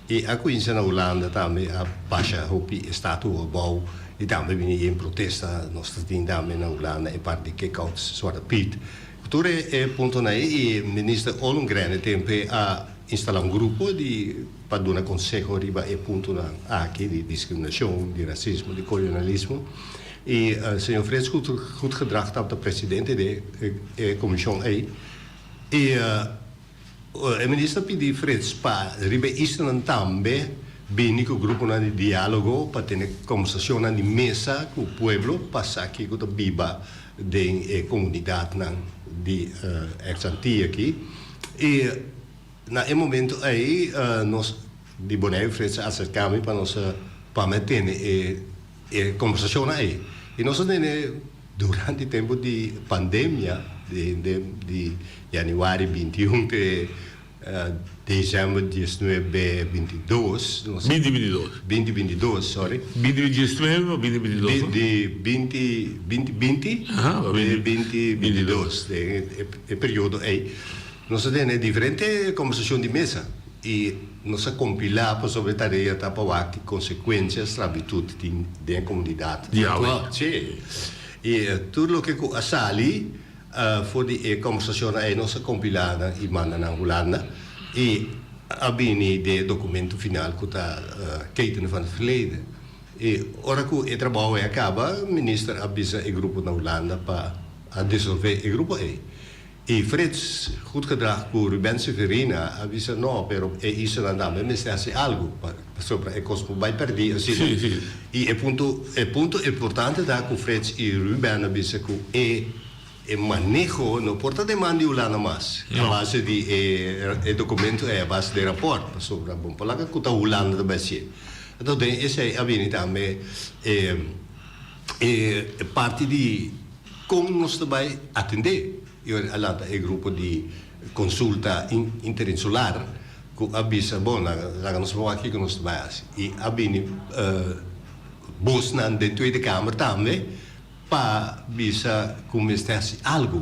I a kuinsa na Hulanda tambe a basha hopi estatua abou i tambe bini yen protesta. Nos ta tin tambe na Hulanda e parti di kick-outs Zwarte Piet. Ku tur e puntonan ei i Minister Ollongren e tempe a instala un grupo di pa duna konseho riba e puntonan aki di diskriminashon, di rasismo, di kolonalismo. I señor Frits Goedgedrag tabata presidente di e komishon ei. I e minister a pidi Frits pa riba e islanan tambe bini ku gruponan di diálogo pa tene kombersashonnan di mesa ku pueblo pa sa kiko ta biba den e komunidatnan di eks Antia aki. I na e momento ei nos di Boneiru Frits a aserká mi pa nos pa mi a tene e E kombersashonnan ei i nos a tene durante tempu di pandemia di di yanüari 21 te desèmber diesnuebe bintidos nos Binti bintidos. Binti bintidos sorry. Binti diesnuebe o binti bintidos no? Di binti binti binti Aha te binti bintidos den e periodo ei. Nos a tene diferente kombersashon di mesa i nos a kompilá pasobra e tarea ta pa wak ki konsekuensia sklabitut tin den e komunidat aktual. Sí. I tur loke ku a sali for di e kombersashonnan ei nos a kompilá nan i manda nan Hulanda i a bini den e dokumento final ku ta Keten van het Verleden. I ora ku e trabou ei a kaba, minister a bisa e grupo na Hulanda pa a disolvé e grupo ei. I Frits Goedgedrag ku Ruben Severina a bisa no, pero e islanan tambe mester hasi algu, pasobra e kos por bai pèrdí asina. I e punto e punto importante ta ku Frits i Ruben a bisa ku e e maneho no por ta den man di Hulanda mas, a base di e e dokumento ei, a base di e rapòrt, pasobra bon por laga ku ta Hulanda ta bai hasié. Anto den esei a bini tambe e e parti di kon nos ta bai atendé. I ora a lanta e grupo di konsulta interinsular ku a bisa, bon, laga nos wak kiko nos ta bai hasi. I a bini bosnan den Tweede Kamer tambe pa bisa ku mester hasi algu.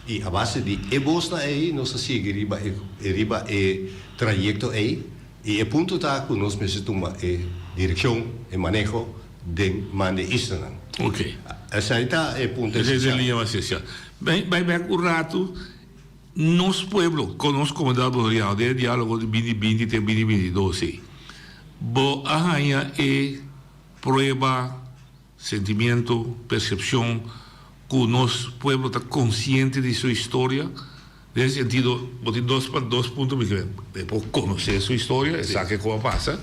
I a base di e bosnan ei nos a sigui riba e riba e trayekto ei. I e punto ta ku nos mester tuma e direkshon, e maneho den man di e islanan. Ok. Esei ta e punto Esei ta e esensial. liña mas esensial. Bai bai bek un ratu, nos pueblo, kon nos komunidat boneriano den e dialogo di binti binti te binti 22 ei, bo a haña e prueba, Sentimiento, percepcion cu nos pueblo ta consciente di su historia, den e sentido, bo tin dos pa dos punto mi ke e por conoce su historia, e sa kico a pasa,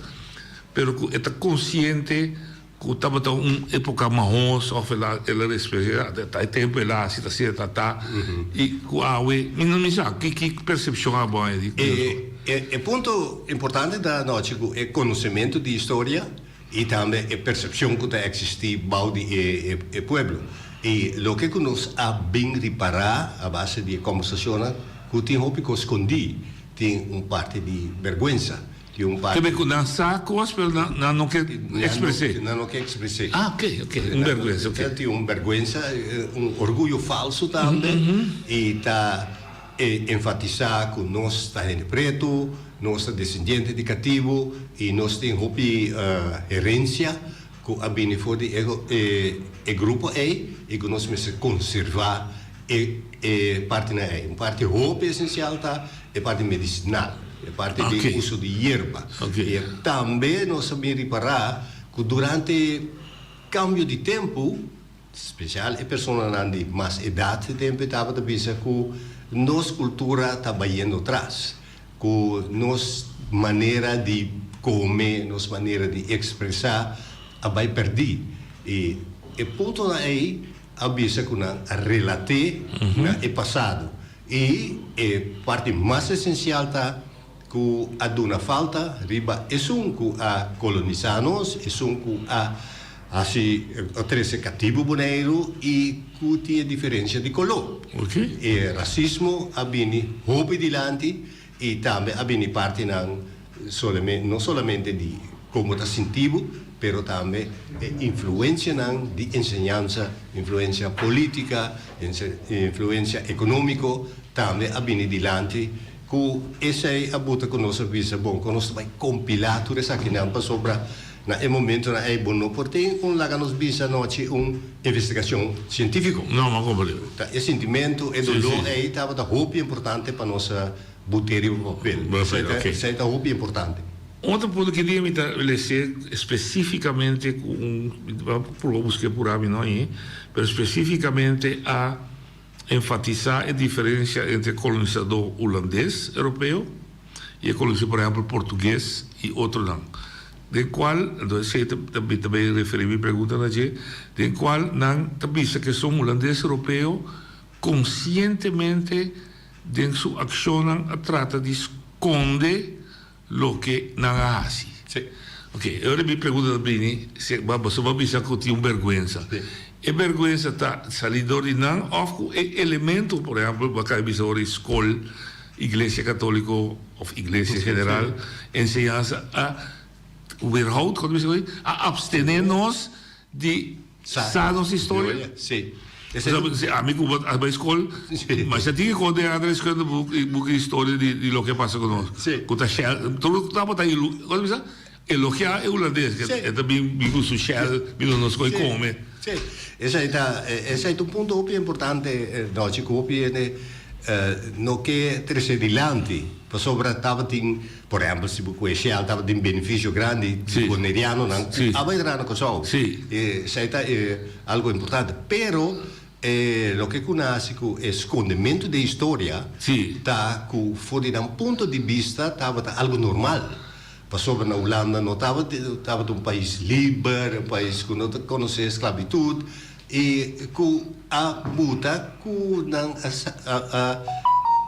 pero cu e ta consciente cu tabata un epoca mahos of el a el a experiencia ta e tempo el a haci ta asina ta ta y cu awe mi no mi sa ki ki percepcion abo a di E e punto importante ta anochi cu e conocemento di historia I tambe e persepshon ku ta eksistí bou di e pueblo. I loke ku nos a bin ripará a base di e kòmbersashonnan, ku tin hopi kos skondí, tin un parti di bèrgwensa, tin un parti. Kebe ku nan sa kos pero nan no ke ekspres'é. Nan no ke ekspres'é. Ah, oke, oke, un bèrgwensa, oke. Tin un bèrgwensa, un orguyo falsu tambe, i ta. E enfatisá ku nos ta hende pretu, nos ta desendiente di katibu i nos tin hopi herensia ku a bini for di e grupo ei i ku nos mester konservá e partinan ei. Un parti hopi esensial ta e parti medisinal, e parti di uso di yerba. I tambe nos a bin ripará ku durante kambio di tempu, Spesial e personanan di mas edat tempu e tabata bisa ku nos kultura ta bayendo tras, ku nos manera di kome, nos manera di ekspresá a bai pèrdí. I e puntonan ei a bisa ku nan a relat'é na e pasado. I e parti mas esensial ta ku a duna falta riba esun ku a kolonisá nos, esun ku a hasi a trese katibu Boneiru i ku tin e diferensia di koló. E rasismo a bini hopi dilanti i tambe a bini partinan no solamente di kon bo ta sinti bo, pero tambe e influensianan di enseñansa, influensia polítika, influensia ekonómiko tambe a bini dilanti. Ku esei a buta ku nos a bisa, Bon, kon nos ta bai kompilá tur esakinan? Pasobra na e momentonan ei bo no por tin un, laga nos bisa anochi, un investigashon sientífiko. No, m'a komprendé. Ta e sintimentu, e doló ei tabata hopi importante pa nos a but'é riba papel. Esei ta hopi importante. Otro punto ki dia mi ta les'é spesífikamente ku un, mi ta proba busk'é purá mi no hañ'é, pero spesífikamente a. Enfatisá e diferensia entre kolonisadó hulandes, europeo, i e kolonisadó, por ehèmpel, portugues i otronan, den kual, anto esei ta mi ta bay referí mi pregunta na dje, den kual nan ta bisa ku esun hulandes europeo konsientemente den su akshonnan a trata di skonde Loke nan a hasi. Sí. Ok, e ora mi pregunta ta bini, si boso bo a bisa ku tin un bèrgwensa. Sí. E bèrgwensa ta sali dor di nan òf ku e elemento, por ehèmpel, bo a kaba bisa ora di skol, iglesia katóliko òf iglesia en general, enseñansa a weerhoud, kon ta bisa, a abstené nos di sa nos historia? Sí. Si ami ku bo a bai skol, masha tin e kos den aardrijkskunde boek i buki historia di di loke a pasa ku nos. Ku ta Shell, tur tabata ilu, kos bisa? Elogiá e hulandes, ke e ta bin bin ku su Shell bin nos koi kome. Sí, esei ta esei ta un punto hopi importante Dochi ku hopi hende no ke trese dilanti pasobra tabatin por ehempel si bo kue Shell tabatin benefisio grandi di bonerianonan ku a bai traha na Kòrsou. Esei ta algo importante pero e loke ku nan hasi ku e skondementu di historia ta ku for di nan punto di bista tabata algo normal. Pasobra na Hulanda no tabata tabata un pais liber, un pais ku no ta konosé sklabitut i ku a buta ku nan a a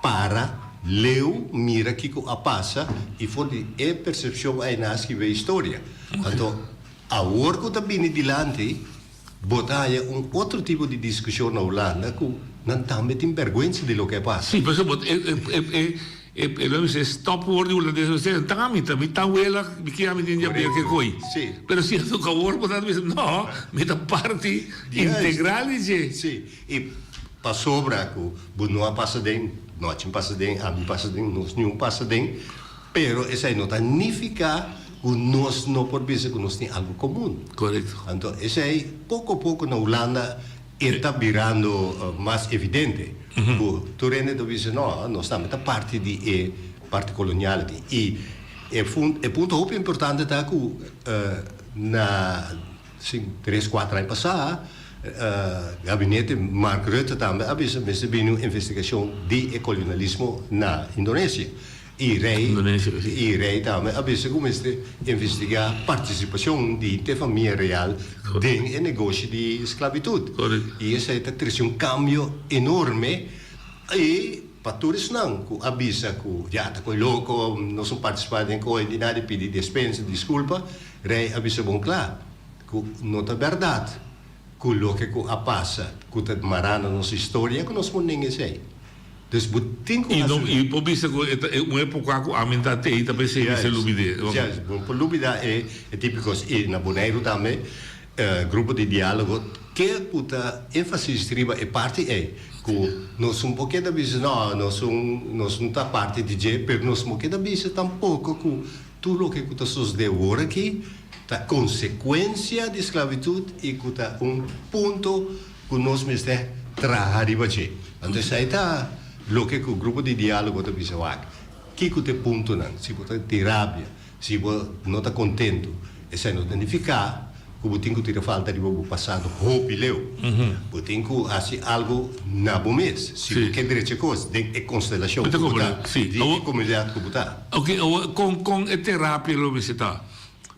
para leu mira kiko a pasa i for di e persepshon ei nan a skibi e historia. Anto awor ku ta bini dilanti bo ta haña un otro tipo di diskushon na Hulanda ku nan tambe tin bèrgwensa di loke a pasa. Sí, pasobra e e e e e lo mi stopwoord di hulandes lo bisa ta mi ta mi tawela mi kia mi tin diabia ke koi. Sí. Pero si ku awor bo ta bisa no mi ta parti integral di dje. Sí, i pasobra ku bo no a pasa den, no a chin pasa den, ami pasa den, nos niun pasa den, pero esei no ta nifiká ku nos no por bisa ku nos tin algu komun. Korekto. Anto esei poko poko na Hulanda E ta birando mas evidente ku tur hende ta bisa no, nos tambe ta parti di e parti kolonial aki. I e e punto hopi importante ta ku na tres kuater aña pasá gabinete Mark Rutte tambe a bisa mester bini un investigashon di e kolonialismo na Indonesia. I rei i rei tambe a bisa ku mester investigá partisipashon di te famia real den e negoshi di sklabitut. I esei ta trese un kambio enorme i pa tur esnan ku a bisa ku ya ta koi loko, nos no partisipá den koi ni nada i pidi despensa, diskulpa, rei a bisa bon kla ku no ta bèrdat ku loke ku a pasa ku ta mará na nos historia ku nos por nenga esei. Dus bo tin ku I no hasi. i por bisa ku e ta e un epoka ku ami ta tei ta p'esei mi se lubid'é. Juist, bo por lubidá e e típiko i na Boneiru tambe grupo di diálogo ke ku ta énfasis riba e parti ei ku nos un por keda bisa no nos un nos no ta parti di dje pero nos no keda bisa tampoko ku tur loke ku ta sosodé awor aki ta konsekuensia di sklabitut i ku ta un punto ku nos mester traha riba dje. Anto esei ta loke ku grupo di diálogo ta bisa wak. Kiko ta e puntonan? Si bo ta tin rabia, si bo no ta kontentu, esei no ta nifiká ku bo tin ku tira falta riba bo pasado hopi leu. Bo tin ku hasi algu na bo mes, si bo ke drecha kos den e konstelashon ku bo ta, di e komunidat ku bo ta. Oke, awor kon kon e terapia lo mester ta?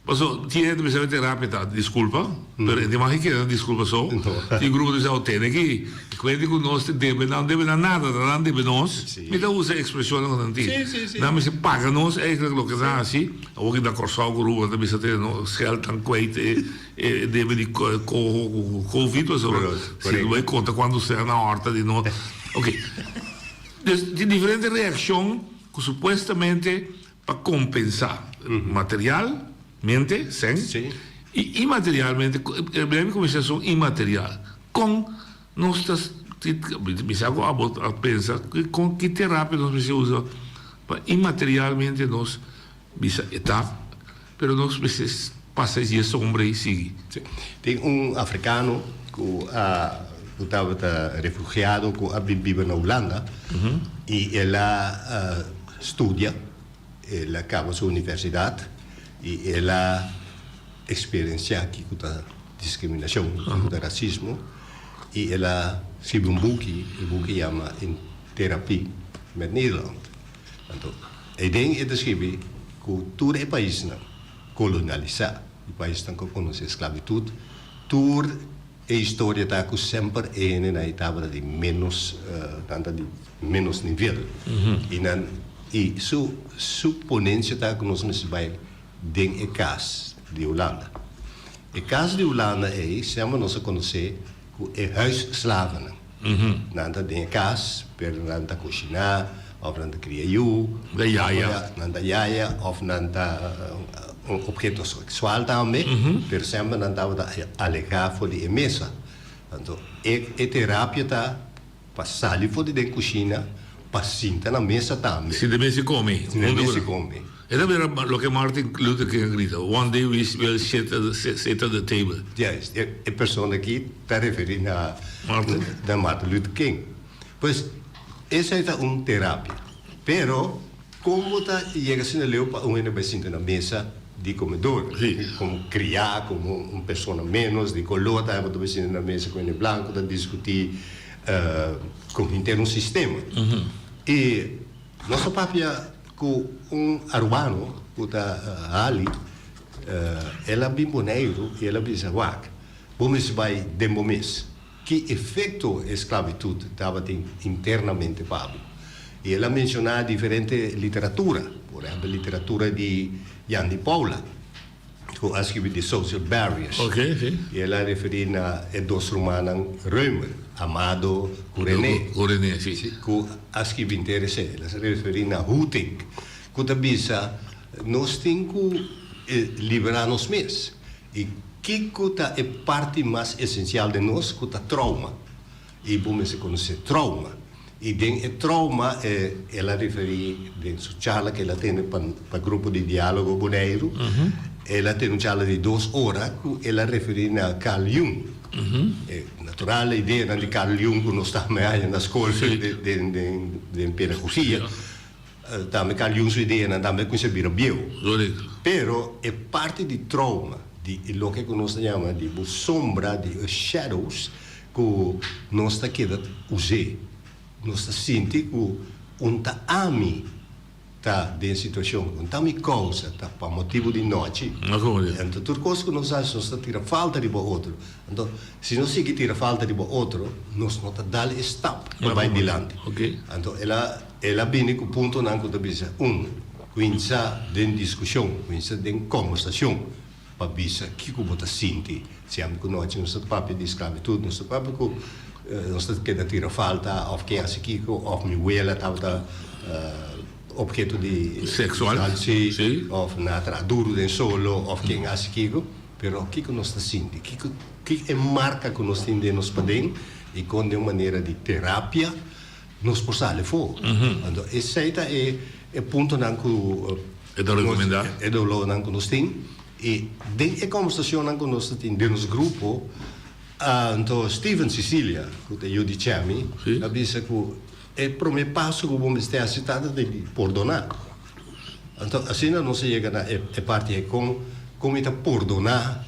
Paso tin hende ta bisa mi terapia ta disculpa, pero e tin mas ke keda disculpa so. Tin grupo ta bisa oh tene ki kuenti ku nos ta debe nan debe nan nada ta nan debe nos. Mi ta usa expresionnan ku nan tin. Nan mester paga nos eigenlijk loke nan hasi. Awor ki na Kòrsou ku Aruba nan ta bisa tene nos geld nan kwijt e e debe di koho ku covid pasobra si no bai konta kuantu sea nan hòrta di nos. Oke. Dus tin diferente reakshon ku supuestamente Pa kompensá materialmente, sèn, i imaterialmente, e mi kuminsá esun imaterial. Kon nos ta, mi sa ku abo a pensa, kon ki terapia nos mester usa pa imaterialmente nos bisa e ta, pero nos mester pasa e dje sombra i sigui. Tin un afrikano ku a ku tabata refugiado ku a bin biba na Hulanda i el a Studia, el a caba su universidad y el a experiencia kico ta discriminacion, kico ta racismo y el a scribi un buki, e buki yama In Therapie met Nederland. Anto, eyden e ta scribi cu tur e paisnan colonialisa, e paisnan cu a conoce esclavitud, tur E historia ta ku semper e hendenan ei tabata di ménos, nan ta di ménos nivel. I nan, i su, su ponensia ta ku nos mester bai den e kas di Hulanda. E kas di Hulanda ei semper nos a konosé ku e huisslavennan. Nan ta den e kas, pero nan ta kushiná, òf nan ta kria yu, Ta yaya. Nan ta yaya òf nan ta un obheto seksual tambe, pero semper nan tabata alehá for di e mesa. Anto e e terapia ta pa sali for di den kushina pa sinta na mesa tambe. Sinta mesa i kome. Sinta mesa i kome. E ta bira loke Martin Luther King a grita, One day we will sit at the sit at the table. Juist, e e persona aki ta referi na Martin. na Martin Luther King. Pues esei ta un terapia. Pero Kon bo ta yega asina leu pa un hende bai sinta na mesa di komedor? Komo kriá, komo un persona ménos di koló ta bo ta bai sinta na mesa ku hende blanku ta diskutí kon henter un sistema. I nos a papia ku un arubano ku ta Ali, el a bin Boneiru i el a bisa, Wak, bo mester bai den bo mes. Ki efekto e sklabitut tabatin internamente pa bo? I el a menshoná diferente literatura, por ehèmpel literatura di Jan di Paula, ku a skibi The Social Barriers. I el a referí na e dos rumannan Römer, Amado ku René, ku a skibi henter esei. El a referí na Hoetink, ku ta bisa, Nos tin ku liberá nos mes. I kiko ta e parti mas esensial den nos ku ta trauma? I bo mester konosé trauma. I den e trauma el a referí den su charla ku el a tene pa pa grupo di diálogo Boneiru, el a tene un charla di dos ora ku el a referí na Carl Jung. E natural e ideanan di Carl Jung ku nos ta haña na skol den den den pedagogia. Tambe Carl Jung su ideanan tambe a cuminsa bira bieu. Pero e parti di trauma, di e loke cu nos ta yama di bo sombra, di e shadows cu nos ta keda us'é. Nos ta sinti cu un ta ami ta den situacion, un ta mi causa, ta pa motibo di nochi. Anto tur cos cu nos haci nos ta tira falta riba otro. Anto si nos sigui tira falta riba otro, nos no ta dal e stap pa bay dilanti. Anto el a. El a bini ku puntonan ku ta bisa, un, kuinsa den diskushon, kuinsa den kòmbersashon pa bisa kiko bo ta sinti. Si ami ku nochi nos ta papia di sklabitut, nos ta papia ku nos ta keda tira falta òf ken hasi kiko òf mi wela tabata opheto di Seksual. Si, òf nan a traha duru den solo òf ken hasi kiko. Pero kiko nos ta sinti? Kiko ki e marka ku nos tin den nos paden i kon den un manera di terapia Nos por sali afó. Anto esei ta e e puntonan ku E ta rekomendá. E dolónan ku nos tin. I den e kòmbersashonnan ku nos ta tin den nos grupo, anto Steven Cicilia, ku ta yu di Chemi, a bisa ku e promé paso ku bo mester hasi ta di pordoná. Anto asina nos a yega na e parti ei kon kon mi ta pordoná.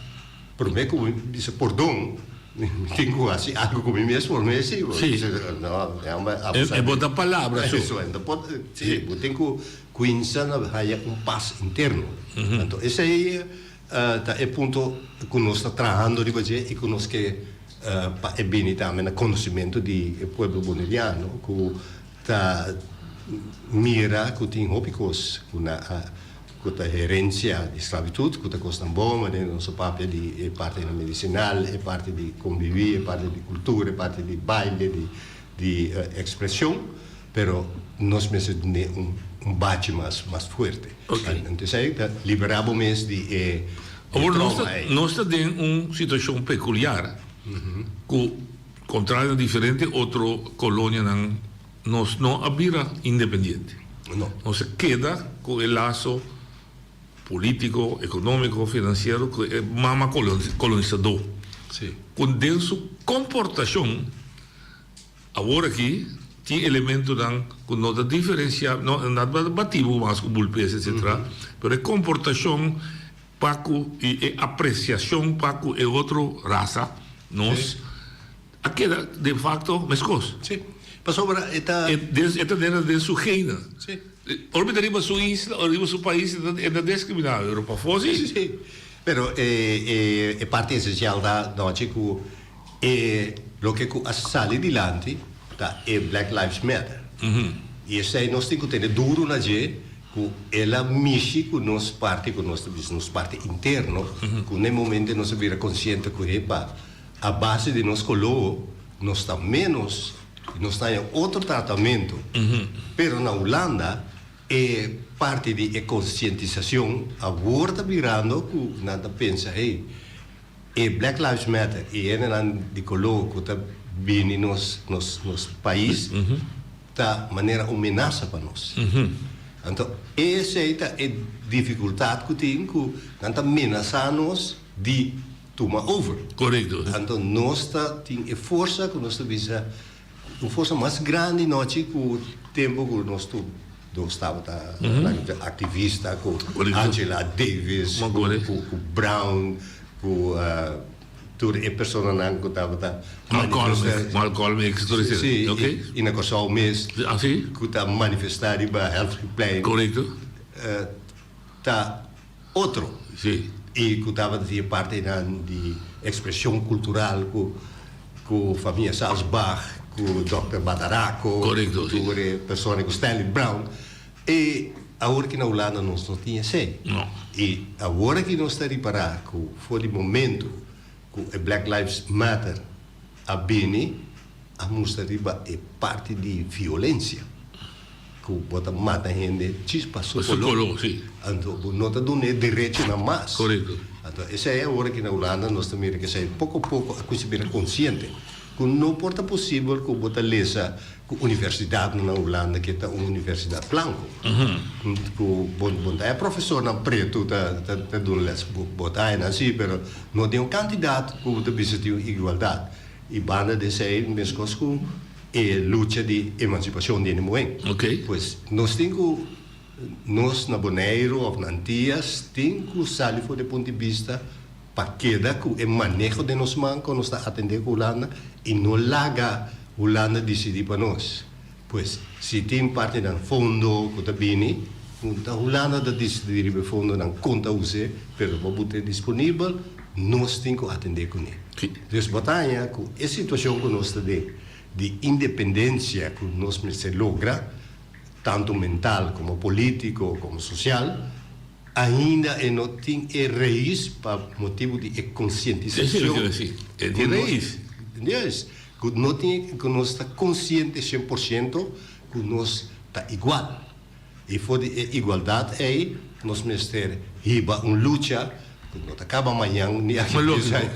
Promé ku mi bisa pordon, mi tin ku hasi algu ku mi mes por mes si. Sí. No, E bo ta palabra so. Eso, e por, sí, bo tin ku kuinsa na haya un pas interno. Anto esei ta e punto ku nos ta trahando riba dje i ku nos ke pa e bini tambe na konosementu di e pueblo boneriano ku ta mira ku tin hopi kos ku na a ku ta herensia di sklabitut, ku ta kosnan bon, manera nos a papia di e partinan medisinal, e parti di konviví, e parti di kultura, e parti di baile, di di ekspreshon, pero nos mester dun'é un un bachi mas mas fuerte. Anto esei ta liberá bo mes di e Awor nos trauma ta ei. nos ta den un situashon pekuliar ku kontrario na diferente otro kolonianan Nos no a bira independiente. Nos a keda ku e laso polítiko, ekonómiko, finansiero ku e mama kolonisadó. Ku den su komportashon awor aki tin elementonan ku no ta diferensiá, no ta batibu mas ku bulpes etsetera, pero e komportashon pa ku i e apresiashon pa ku e otro rasa, nos, A keda de facto meskos. Sí. Pasobra e ta. E e ta den den su gene. Sí. Ora mi ta riba su isla o riba su pais e ta e ta discriminá, pero pafó sí. Sí, sí. Pero e e e parti esencial ta nochi cu e loke cu a sali dilanti ta e Black Lives Matter. Y esey nos tin cu tene duro na dje cu el a mishi cu nos parti cu nos ta bisa nos parti interno cu na e momento nos a bira consciente cu epa A base di nos koló nos ta ménos i nos ta haña otro tratamentu. Pero na Hulanda e parti di e konsientisashon awor ta birando ku nan ta pensa, hey, E Black Lives Matter i hendenan di koló ku ta bini nos nos nos pais ta manera un menasa pa nos. Anto esei ta e difikultat ku tin ku nan ta menasá nos di tuma over. Korekto. Anto nos ta tin e forsa ku nos ta bisa un forsa mas grandi nochi ku tempu ku nos tur nos tabata aktivista ku Angela Davis ku Brown ku tur e personanan ku tabata manifestá. Malcolm X tur esei. Sí, i na Kòrsou mes ku ta manifestá riba Helfrichplein. Korekto. Ta otro. Sí. I ku tabata tin e partinan di ekspreshon kultural ku ku famia Salsbach, ku Dòkter Badarako, Korekto, sí. tur e persona ku Stanley Brown. E awor aki na Hulanda nos no tin esei. No. I awor aki nos ta ripará ku for di momento ku e Black Lives Matter a bini, a mustra riba e parti di violencia cu bo ta mata hende djis pa su color. Anto bo no ta duna e derechonan mas. Anto esey awor aki na Hulanda nos ta mira cu esey poco poco a cuminsa bira consciente cu no por ta posibel cu bo ta lesa cu universidadnan na Hulanda ke ta un universidad blanco. Cu bo bo ta haya profesornan preto ta ta duna les. Bo ta haya nan si pero no den un cantidad cu bo ta bisa tin un igualdad. I banda di esei meskos ku e lucha di emansipashon di hende muhé. Pues nos tin ku, nos na Boneiru òf na Antias tin ku sali for di e punto di bista pa keda ku e maneho den nos man kon nos ta atendé ku Hulanda i no laga Hulanda disidí pa nos. Pues si tin partinan fondo ku ta bini, ta Hulanda ta disidí riba e fondonan kon ta us'é, pero pa bo tin disponibel, nos tin ku atendé kuné. Dus bo ta haña ku e situashon ku nos ta den di independensia ku nos mester logra, tantu mental komo polítiko komo sosial, ainda e no tin e reis pa motibu di e konsientisashon. E tin reis. Juist. Ku no tin ku nos ta konsiente 100% ku nos ta igual. I for di e igualdat ei nos mester hiba un lucha ku no ta kaba mañan ni aki dies aña,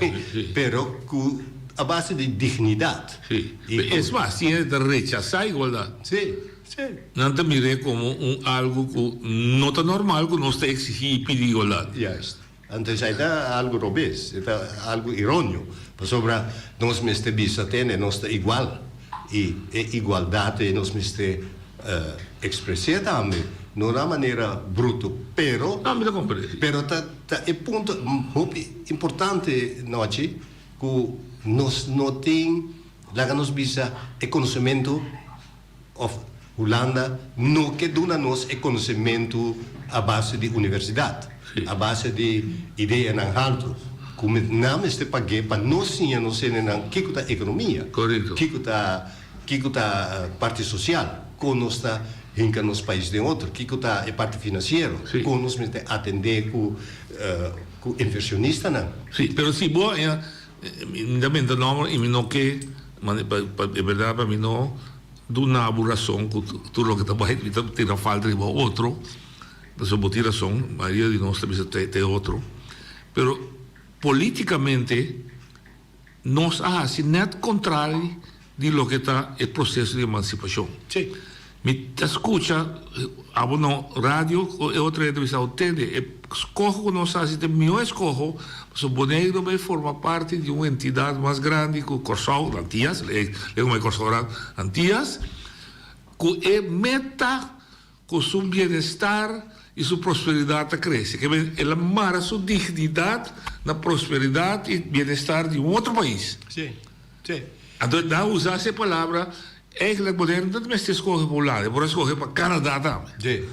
pero ku a base di dignidat. Sí. Es mas, tin hende ta rechasá igualdat. Sí, sí. Nan ta mir'é komo un algu ku no ta normal ku nos ta eksigí i pidi igualdat. Juist. Anto esei ta algu robes, e ta algu ironio, pasobra nos mester bisa tene nos ta igual i e igualdat ei nos mester ekspres'é tambe, no na manera bruto, pero No, mi ta komprende, si. pero ta ta e punto hopi importante nochi ku nos no tin, laga nos bisa, e konosementu. Of Hulanda no ke duna nos e konosementu a base di universidat, a base di ideanan haltu, ku nan mester pag'é pa nos siña nos hendenan kiko ta ekonomia, kiko ta kiko ta parti sosial, kon nos ta hinka nos pais den otro, kiko ta e parti finansiero, kon nos mester atendé ku ku inversionistanan. Sí, pero si bo haña, mi ta menta nòmber i mi no ke, e bèrdat pa mi no. Duna bo rason ku tur loke ta bai mi ta tira falta riba otro, pasobra bo tin rason, mayoria di nos ta bisa ta e otro, pero politikamente nos a hasi nèt kontrali di loke ta e proseso di emansipashon. Mi ta skucha abo na radio ku e otro hende ta bisa, tende e skoho ku nos a hasi ta e mihó eskoho pasobra Boneiru bai forma parti di un entidat mas grandi ku Kòrsou, Antias, lei komo e Kòrsou ora Antias, ku e meta ku su bienestar i su prosperidat ta krese. Ke men el a mara su dignidat na prosperidat i bienestar di un otro pais. Anto nan a usa ese palabra Eigenlijk Boneiru no ta mester skohe pa Hulanda, e por a skohe pa Canada tambe. Sí.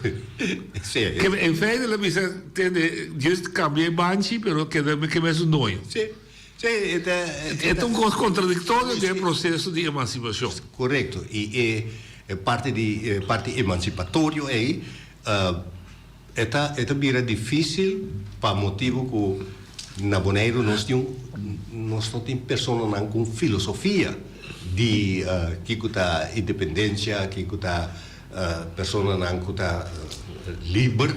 Ke in feite el a bisa tende just kambia e banchi pero keda ke mesun doño. Sí. Sí, e ta E ta un kos kontradiktorio den e proseso di emansipashon. Korekto. I e e parti di e parti emansipatorio ei e ta e ta bira difísil pa motibu ku na Boneiru nos tin un nos no tin personanan ku un filosofia di kiko ta independensia, kiko ta personanan ku ta liber.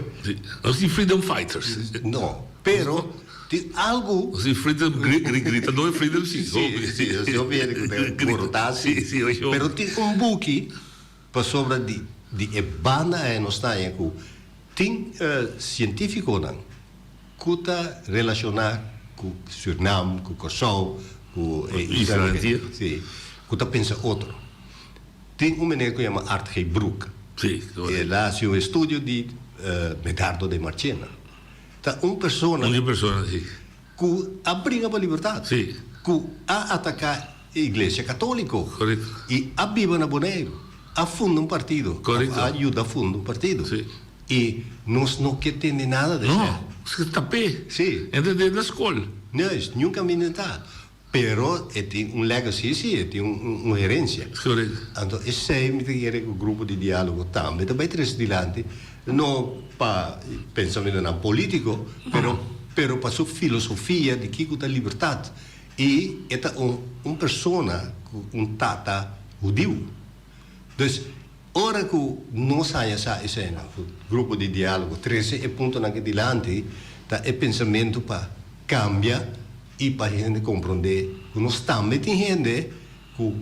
Nos tin freedom fighters. No, pero. Tin algu. Si freedom grita no e freedom si. Si, si, hopi hende ku ta borotá si. Pero tin un buki pasobra di di e banda ei nos ta haña ku tin sientífikonan ku ta relashoná ku Sürnam, ku Kòrsou, ku e isla si, ku ta pensa otro. Tin un meneer ku yama Art G. Broek. El a hasi un estudio di Medardo de Marchena. Ta un persona. Un di persona, si. Ku a bringa pa libertat. Si. Ku a ataká e iglesia katóliko. Korekto. I a biba na Boneiru. A funda un partido. Korekto. A yuda funda un partido. Si. I nos no ke tende nada di esei. No, es tap'é. Si. E ta den na skol. Juist, niun kaminda ta. Pero e tin un legacy, sí, e tin un herencia. Correcto. Anto esey mi ta kere cu grupo di dialogo tambe ta bay trece dilanti, no pa pensamentonan politico, pero pero pa su filosofia di kico ta libertad. Y e ta un un persona cu un tata hudiu. Dus ora cu nos haya sa eseynan, cu grupo di dialogo trece e puntonan aki dilanti, ta e pensamento pa cambia i pa hende komprondé ku nos tambe tin hende ku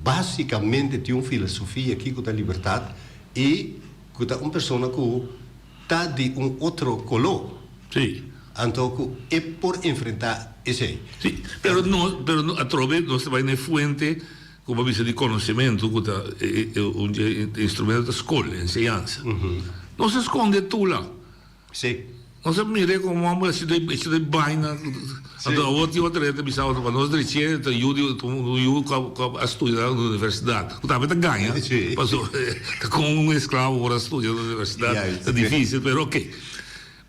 básikamente tin un filosofia kiko ta libertat i ku ta un persona ku ta di un otro koló. Sí. Anto ku e por enfrentá esei. Sí, pero no, pero no atrobe nos ta bai na e fuente ku bo a bisa di konosementu ku ta e un dje instrumento ta skol, enseñansa. Nos a skonde tula. Sí. Nos a mir'é komo homber así den hecho den baina. Anto awor tin otro hende ta bisa otro pa nos drech'é ta yu di un yu ku a studia na universidat. Ku tambe ta gaña. Pasobra ta kon un esklavo por a studia na universidat ta difísil pero oke.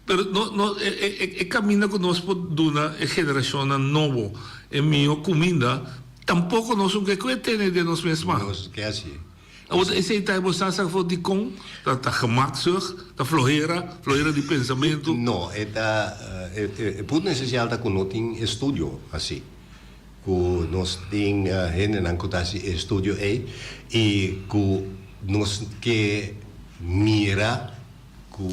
Pero no no e kaminda ku nos por duna e generashonnan nobo e mihó kuminda tampoko nos no ke ku e tene den nos mes man. Nos ke hasié. Awor esei ta e bo sa sa for dikon ta ta gemakzucht, ta flohera, flohera di pensamentu? No, e ta e punto esensial ta ku no tin estudio hasi, ku nos tin hendenan ku ta hasi e estudio ei i ku nos ke mira ku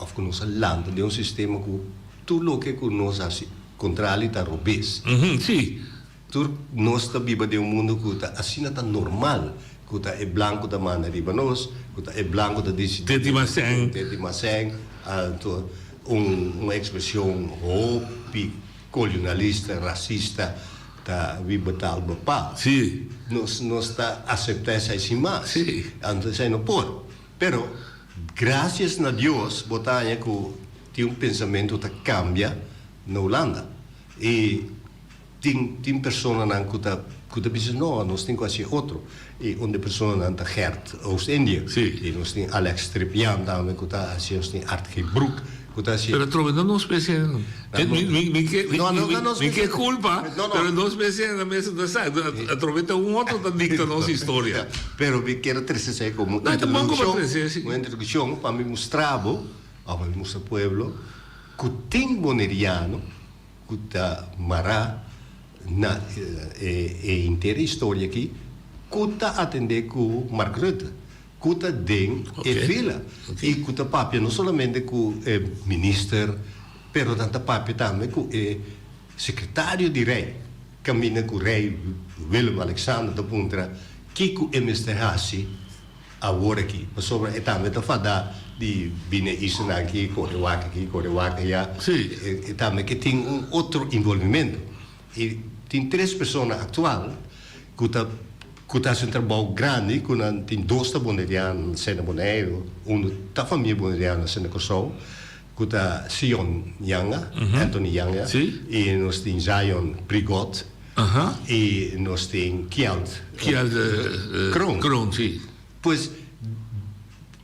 òf ku nos a lanta den un sistema ku tur loke ku nos hasi kontrali ta robes. Sí. Tur nos ta biba den un mundu ku ta asina ta normal ku ta e blanku ta manda riba nos, ku ta e blanku ta disidí. Teti masèn. Teti masèn. Anto un un ekspreshon hopi kolonialista, rasista ta wie betaalt bepaalt. Sí. Nos nos ta aseptá esei sin mas. Sí. Anto esei no por. Pero grasias na Dios bo ta haña ku tin un pensamentu ta kambia na Hulanda. I. Tin tin personanan ku ta ku ta bisa no, nos tin ku hasi otro. I un di personanan ta Gert Oost-Indië. Sí. I nos tin Alex Tripian tambe ku ta hasi, nos tin Art G. Broek ku ta hasi. Pero atrobe no nos mester No, mi mi mi ke No, no ta nos mi ke mester. kulpa, No, no. pero nos mester na mesa ta sa atrobe ta un otro ta dikta nos historia. Pero mi kier a trese esei komo No, e ta bon ku bo a introdukshon, trese, si. un introdukshon pa mi mustra bo, òf pa mi mustra pueblo, ku tin boneriano Ku ta mará na e henter historia aki, ku ta atendé ku Mark Rutte, ku ta den e fila i ku ta papia no solamente ku e minister, pero nan ta papia tambe ku e sekretario di rei, kaminda ku rei Willem Alexander ta puntra kiko e mester hasi. Awor aki, pasobra e tambe ta fada di bini e islanan aki, kore wak aki, kore wak aya. E tambe ke tin un otro involvimento. I tin tres persona aktual ku ta ku ta hasi un trabou grandi, ku nan tin dos ta boneriano, nan na Boneiru, unu ta famia boneriano, nan na Kòrsou, ku ta Sion Yanga, Anthony Yanga, i nos tin Zion Prigot, i nos tin Kjeld Kroon. Kroon, si. Pues,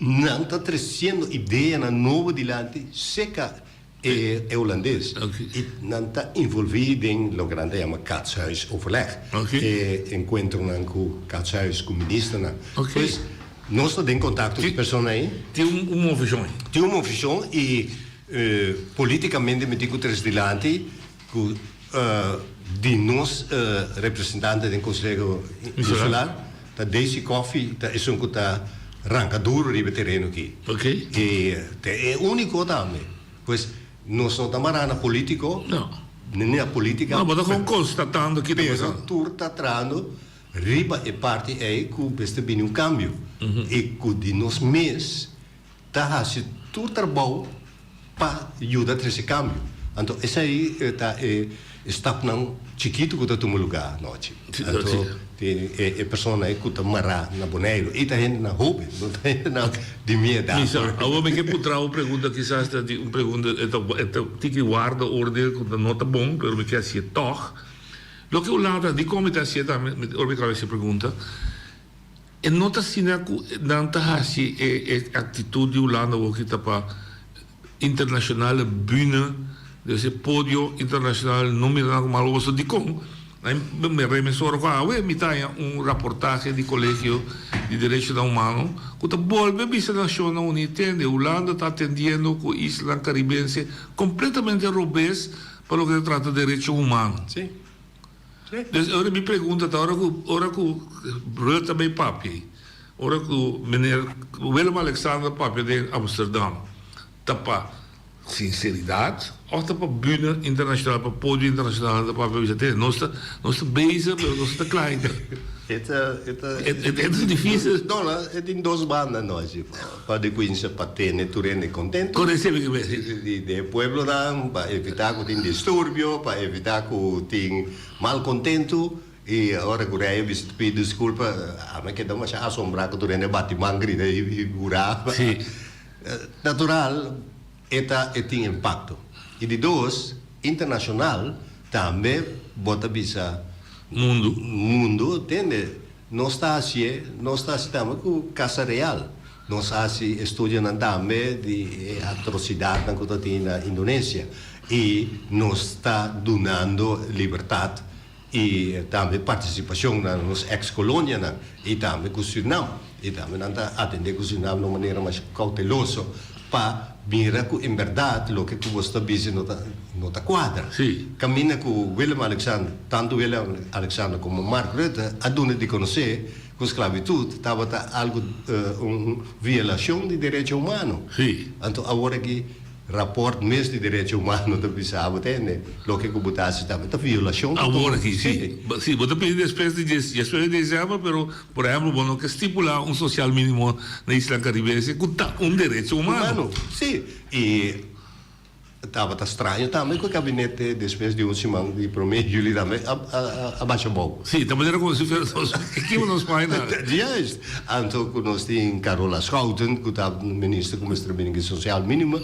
nan ta tresiendo ideanan nobo dilanti seka e hulandes. I nan ta involví den loke nan ta yama Catshuisoverleg, e enkuentronan ku Catshuis, ku ministernan. Pues, Nos ta den kontakto ku e persona ei. Tin un movishon ei. Tin un movishon i politikamente mi tin ku tres dilanti ku di nos representante den Konseho Insular ta Daisy Coffie ta esun ku ta ranka duro riba e tereno aki. I ta e uniko tambe. Pues. Nos no ta mará na polítiko, ni na polítika. No, bo ta kon konstatando ki ta pasando. Pero tur ta trahando riba e parti ei ku mester bini un kambio i ku di nos mes ta hasi tur trabou pa yuda trese kambio. Anto esei ta e stapnan chikitu ku ta tuma lugá anochi. Anto tin e persona ei ku ta mará na Boneiru i ta hendenan hóben, no ta hendenan di mi edat. Misa, awor mi ke puntra un pregunta kisas ta di un pregunta e ta e ta tiki warda oordeel ku no ta bon pero mi ke hasié tòg. Loke Hulanda dikon mi ta hasié tambe ora mi kaba hasi e pregunta e no ta asina ku nan ta hasi e e aktitut di Hulanda awor ki ta pa internacionale bühne, dus e podio internacional no mira nan ku mal oso. Dikon? Nan mi remesora ku awe mi ta haña un raportahe di Kolegio di Derechonan Humano ku ta bolbe bisa Nashonnan Uní, tende, Hulanda ta atendiendo ku islanan karibense kompletamente robes pa loke ta trata derecho humano. Dus ora mi pregunta ta ora ku ora ku Rutte a bay papia, ora ku meneer Willem Alexander papia den Amsterdam ta pa sinseridat of ta pa bühne internashonal, pa podio internashonal nan ta papia bisa tene nos ta nos ta bezig pero nos no ta kla ainda. E ta e ta E ta dificil. No no e tin dos banda no asi pa di cuinsa pa tene tur hende contento. Correcto si mi ke bisa. Di di e pueblonan pa evita cu tin disturbio pa evita cu tin malcontento y ora cu rey a bisa ta pidi disculpa ami a keda masha asombra cu tur hende a bati man grita y hura. Si. Natural e ta e tin impacto y di dos internacional tambe bo ta bisa. Mundu. Mundu, tende. Nos ta hacié, nos ta haci tambe cu Casa Real. Nos a haci estudionan tambe di e atrocidadnan cu ta tin na Indonesia. Y nos ta dunando libertad y tambe participacion na nos ex colonianan y tambe cu Surinam. Y tambe nan ta atende cu Surinam na un manera mas cauteloso pa mira cu en berdad loke cu bo ta bisa no ta no ta cuadra. Sí. Caminda cu Willem Alexander, tanto Willem Alexander como Mark Rutte a duna di conoce cu sclavitud tabata algo un violacion di derecho humano. Sí. Anto awor aki Raport mes di derecho humano ta bisa bo tende loke ku bo ta hasi tambe ta violashon. Awor aki si. Si bo ta pidi despues di diesnuebe di december pero por ehemplo bo no ke stipula un social minimo na isla Caribense ku ta un derecho humano. Humano si i tabata straño tambe ku e gabinete despues di un siman di prome juli tambe a basha abou. Si ta manera komo si fuera nos ekipo nos paina. Juist. Anto ku nos tin Carola Schouten ku ta minister ku mester bini ku social minimum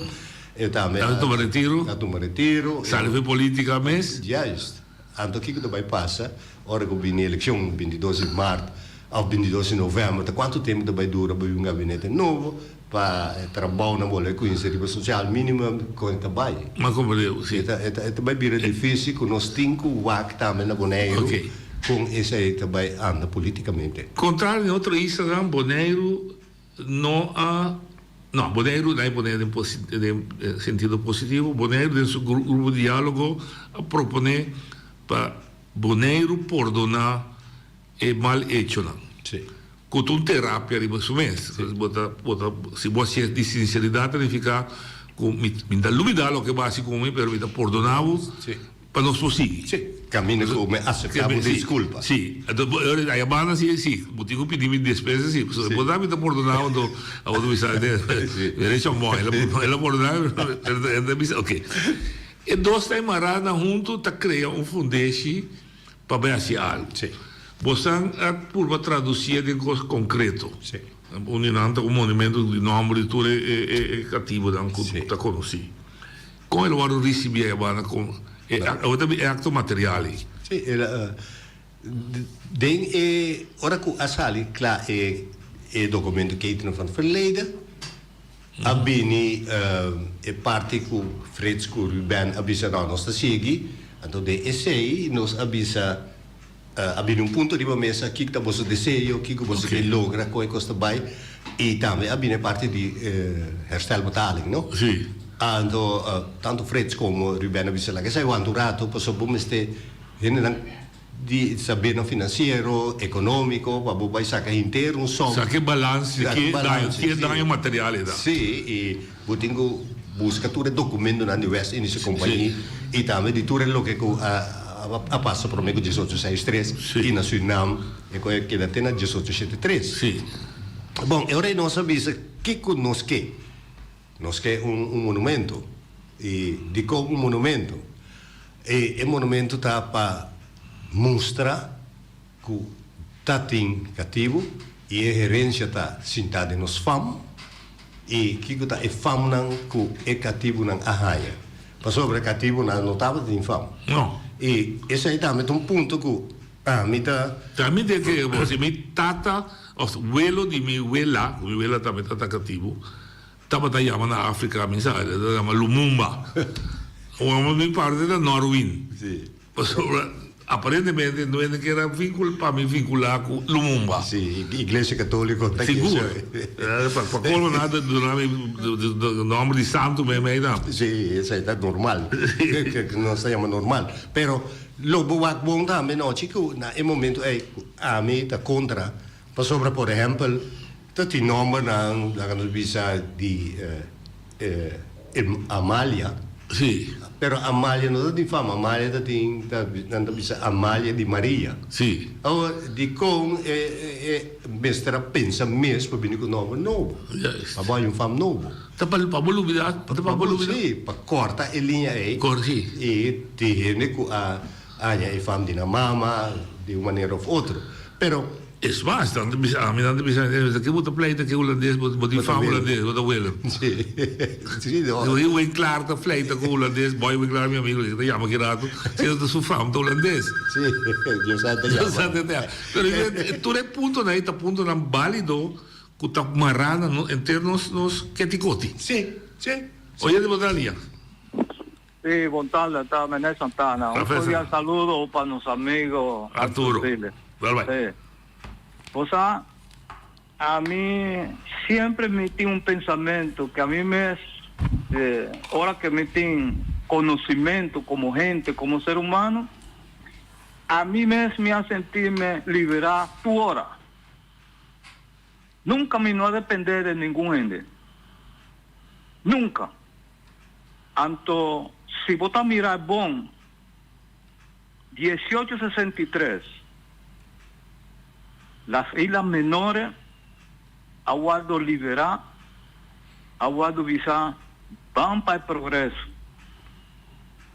e tambe a tuma retiro. A tuma retiro. Sali for politica mes. Juist. Anto kiko ta bai pasa ora ku bini elekshon bintidos di mart of bintidos di november ta kuantu tempu ta bai dura pa bin un gabinete nobo pa e trabounan bolbe kuinsa riba social minimum kon e ta bai. Ma komprende si. E ta e ta bai bira dificil ku nos tin ku wak tambe na Boneiru. Kon esei ta bai anda politikamente. Kontrario den otro islanan Boneiru no a no Boneiru na e pone den den sentido positivo Boneiru den su grupo di dialogo a propone pa Boneiru pordona e mal echonan. Si. Ku ta un terapia riba su mes. Bo ta, bo ta, si bo hasié di sinseridat ta nifiká ku mi, mi ta lubidá loke bo a hasi ku mi, pero mi ta pordoná bo pa nos por sigui. Si. Kaminda ku mi aseptá bo diskulpa. Si. Anto bo, aya banda si, si, bo tin ku pidi mi despensa si. Pasobra bo ta mi ta pordoná bo, anto abo ta bisa, derecho a mò, el a, el a pordoná mi, pero el ta bisa, oke. E dos ta mará nan huntu ta krea un fundeshi. Pa bai hasi algu. Sí. Bosan a purba traducié den cos concreto. Sí. Un di nan ta un monumento di nomber di tur e catibonan cu ta conoci. Con el wordo ricibi aya banda con e awor ta bin e acto material ey? Sí, el a den e ora cu a sali cla e e documento Ketenen van het Verleden a bini e parti ku Frits ku Ruben a bisa no nos ta sigui, anto den esei nos a bisa a bini un punto riba mesa kiko ta boso deseo, kiko boso ke logra kon e kos ta bai i tambe a bini e parti di herstelbetaling no. Anto tanto Frits komo Ruben a bisa laga esei wanta un rato pasobra bo mester hendenan Di sabernan financiero, economico, pa bo bai saca henter un som. Saca e balance, ke daño, ke daño material e da. Si, y bo tin cu. buska tur e dokumentonan di West Indische Compagnie i tambe di tur e loke ku a a pasa promé ku diesocho seis tres i na Surinam e ku a keda te na diesocho shete tres. Bon, e ora ei nos a bisa kiko nos ke. Nos ke un un monumento. I dikon un monumento? E e monumento ta pa mustra ku ta tin katibu i e herensia ta sintá den nos fam i kiko ta e famnan ku e katibunan a haña. Pasobra e katibunan no tabatin fam. No. I esei tambe ta un punto ku ami ta. Ami den ke bo si mi tata òf welo di mi wela, ku mi wela tambe tata katibu, tabata yama na Afrika, mi sa, e ta yama Lumumba. Awor mi parte ta Norwin. Pasobra aparentemente no hende kier a vincul pa mi vincula cu Lumumba. Sí, Iglesia Catolico ta Sigur. Pa pa colmo nan ta duna mi nomber di santo mei mei nan. Sí, esei ta normal. Nos ta yama normal. Pero lo bo wak bon tambe nochi cu na e momento ei cu ami ta contra pasobra por ehempel ta tin nombernan laga nos bisa di Amalia. Sí. Pero Amalia no ta tin fama, Amalia ta tin, ta, nan ta bisa Amalia di Maria. Sí. Awor, dikon e, e mester a pensa mes pa bini ku nòmber nobo? Juist. Pa bo hay un fam nobo. Ta pa, pa bo lubida, ta pa bo lubida. Sí, pa kòrta e liña ei. Kòrta, sí. I tin hende ku a haña e fam di nan mama, di un manera òf otro. Pero. Es mas, nan ta bisa ami, nan ta bisa mi, ke bo ta pleita ke hulandes, bo bo tin fam hulandes, bo ta Willem. Sí, sí, no. Yo e Winklaar ta fleita ku hulandes, Boy Winklaar mi amigo, e ta yama ki rato, siendo ta su fam ta hulandes. Sí, Dios sa ta yama. Dios sa ta yama. Pero tur e puntonan ei ta puntonan bálido ku ta mará na nos, enter nos nos ketikoti. Sí, sí. Oye di bo ta lia. Sí, bon tarde, ta Menel Santana. Un cordial saludo pa nos amigo Arturo. Bye bye. Sí. O sea, a mi siempre mi tin un pensamiento que a mi me eh, ora que mi tin conocimiento como gente, como ser humano, a mi mes mi a sentirme liberá tu ora. Nunca mi no a depender de ningun hende. Nunca. Anto si bo ta mira bon, diesiocho sesenta i tres, las Islas Menores a wordo libera, a wordo bisa ban pa e progreso.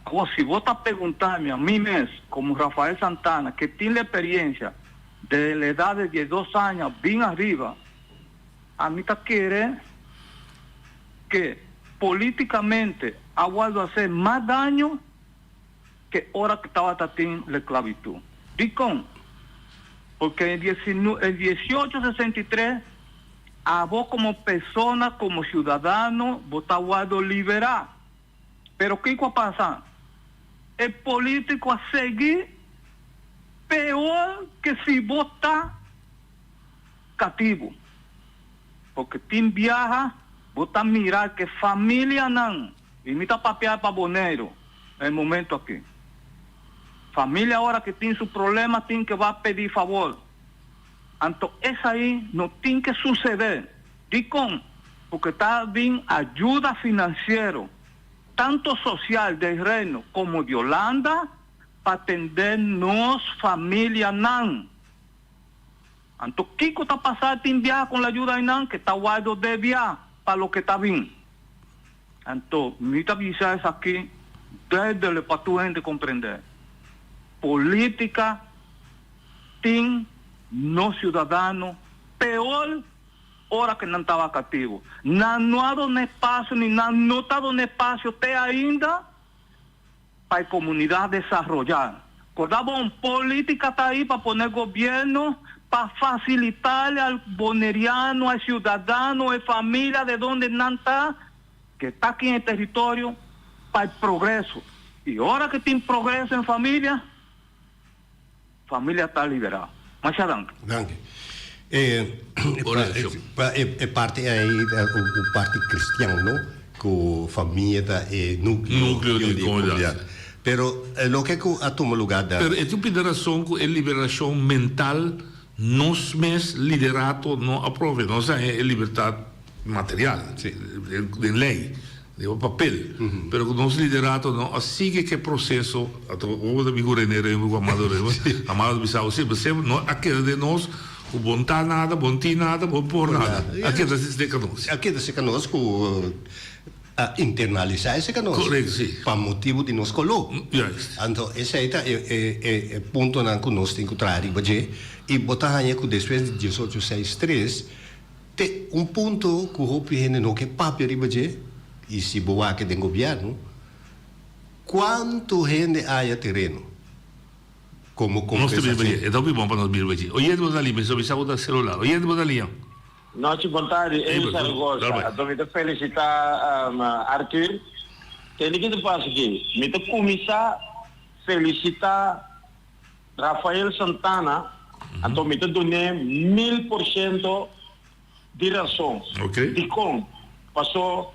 Awor si bo ta pregunta mi a mi mes como Rafael Santana ke tin la experiencia desde la edad de diesdos aña bin ariba, ami ta kere ke políticamente a wordo hacer mas daño ke ora ke tabata tin la esclavitud. Dikon? Porque en en diesiocho sesenta i tres abo como persona, como ciudadano, bo ta wordo libera. Pero kiko a pasa? E politico a sigui peor ke si bo ta katibu. Porque tin biaha bo ta mira ke familianan, y mi ta papia pa Boneiru na e momento aki, familia ora ke tin su problema tin ke ba pedi favor. Anto esai no tin ke sucede. Dikon? Porque ta bin ayuda financiero, tanto social del Reino como di Holanda, pa tende nos familianan. Anto kiko ta pasa tin biaha con la ayuda einan ke ta wardo debia pa loke ta bin. Anto mi ta bisa esaki duidelijk pa tur hende comprende. Politica tin nos ciudadano peor ora ke nan taba cativo. Nan no a dona espacio ni nan no ta dona espacio te ainda pa e comunidad desaroya. Corda bon, politica ta ahi pa pone gobierno pa facilitale al boneriano, al ciudadano, e familia de donde nan ta, ke ta aki en e territorio, pa e progreso. Y ora ke tin progreso en familia, familia ta libera. Masha danki. Danki. E e parti ei un parti cristian no cu famia ta e nucleo di comunidad. Pero loke cu a tuma lugar da. Pero e tin pidi rason cu e liberacion mental nos mes liderato no a prove. Nos a haña e libertad material den ley. Riba papel. Pero ku nos liderato no a sigui ke proseso, anto bo ta bin ku Rene Remy ku Amado Remy, Amado ta bisa bo si, semper no a keda den nos ku bo no ta nada, bo no tin nada, bo no por nada. A keda serka nos. A keda serka nos ku a internalisá esei nos. Korekto, si. Pa motibu di nos koló. Juist. Anto esei ta e puntonan ku nos tin ku traha riba dje. I bo ta haña ku despues di diesocho seis tres Te un punto ku hopi hende no ke papia riba dje, i si bo wak den gobièrnu, kuantu hende haya tereno komo Nos ta kompensashon? biba dje. E ta hopi bon pa nos biba dje. Oyente bo ta limpia, so bisa bo ta selular. Oyente bo ta liña. Nochi bon tardi, Ey, Amy bro, Zaragoza. dal bai. Anto mi ta felicita Arthur. Tende ki ta pasa aki? Mi ta cuminsa felicita Rafael Santana, anto mi ta dun'é 1000% di rason. Dikon? Paso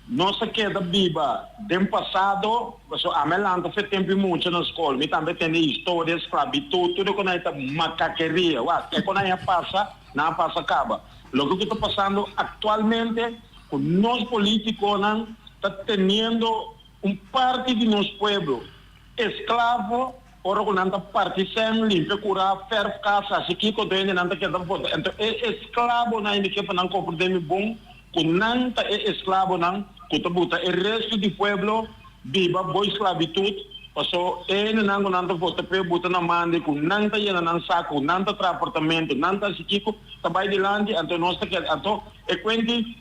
nos a keda biba den pasado, paso ami a lanta fe tempu i mucha na skol, mi tambe tende historia, sklabitut, tur e ku nan ta makakeria. Wak, e ku nan a pasa, nan a pasa kaba. Loke ku ta pasando aktualmente ku nos politikonan ta teniendo un parti di nos pueblo esklavo, Ora ku nan ta parti sèn, limpia kurá, fèrf kas, hasi kiko dende nan ta keda vota. Anto e esklabonan i mi ke pa nan komprendé mi bon ku nan ta e esklabonan ku ta buta e restu di pueblo biba bo sklabitut, paso e hendenan ku nan ta vota p'e buta na mande ku nan ta yena nan saku, nan ta traha apartamento, nan ta hasi kiko, ta bai dilanti, anto nos ta keda. Anto e kuenti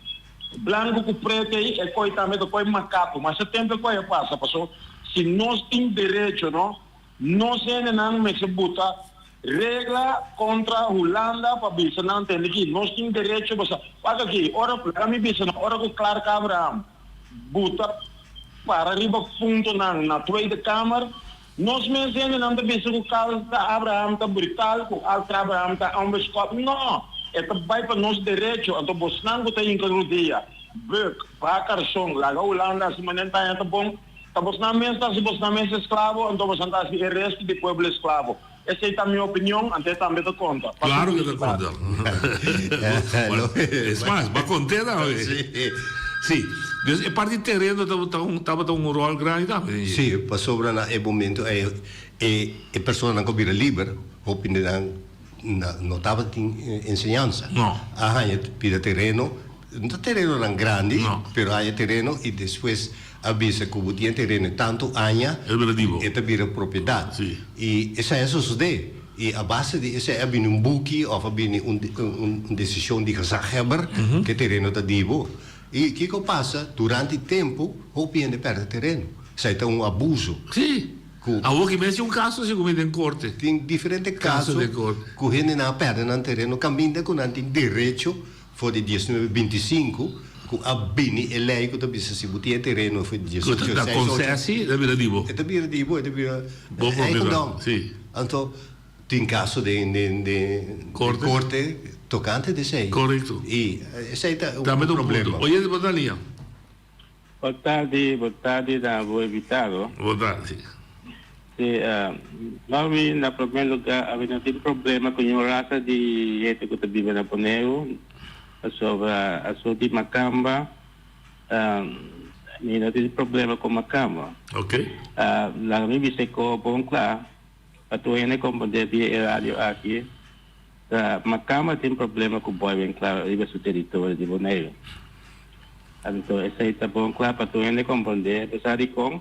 Blanco cu preto ey e coy tambe ta coy macaco masha tempo e coy a pasa paso si nos tin derecho no nos hendenan mester buta regla contra Hulanda pa bisa nan tende ki nos tin derecho paso wak aki ora laga mi bisa nan ora cu Clark Abraham buta para riba puntonan na Tweede Kamer Nos mes hendenan ta bisa ku Carl Abraham ta brutal, ku Al Abraham ta onbeskòp. No! E ta bai pa nos derecho. Anto bosnan ku ta hinka rudia, buk, baha karson, laga Hulanda hasi manera ta haña ta bon, ta bosnan mes ta hasi bosnan mes esklabo, anto bosnan ta hasi e resto di pueblo esklabo. Esei ta mi opinion, anto e tambe ta konta. Pasa Claro que ta felicidad. konta. Es mas, bo a kont'é tambe. Sí. Dus e parti tereno tabata un tabata un ròl grandi tambe den dje. Sí, pasobra na e momento ei e e personanan ku a bira liber, hopi di nan na no tabatin enseñansa. No. A haña pida tereno, no ta terenonan grandi, pero a haña tereno i despues a bisa ku bo tin e tereno tantu aña, E ta bira di bo. e ta bira propiedat. Sí. I esei a sosodé. I a base di esei a bini un buki òf a bini un un desishon di gezaghebber ku e tereno ta di bo. I kiko pasa? Durante tempu hopi hende pèrdè tereno. Esei ta un abuso. Sí. Ku. Awor ki mes tin un kaso así ku mi den korte. Tin diferente Kaso kaso den korte. ku hendenan a pèrdè nan tereno kaminda ku nan tin derecho for di diesnuebe bintisinku ku a bini e lei ku ta bisa si bo tin e tereno for di Ku ta diesocho ta seis ocho. konsesi ta bira di bo. E ta bira di bo, e ta bira Bo propiedad, eigendom. sí. Anto Tin caso den den den Corte. corte tocante di esey. Correcto. Y esey ta un Tambe ta un problema. punto. Oyente bo ta lia. Bo tardi, bo tardi na bo invitado. Bo tardi. Si, Norby, na prome lugar abi no tin problema cu niun rasa di hende cu ta biba na Boneiru, pasobra asun di Macamba, mi no tin problema cu Macamba. Ok. Laga mi bisa e co bon cla. Pa tur hende komprendé via e radio aki ta Makamba tin problema ku Boy Winklaar riba su teritorio di Boneiru. Anto esei ta bon kla pa tur hende komprendé apesar di kon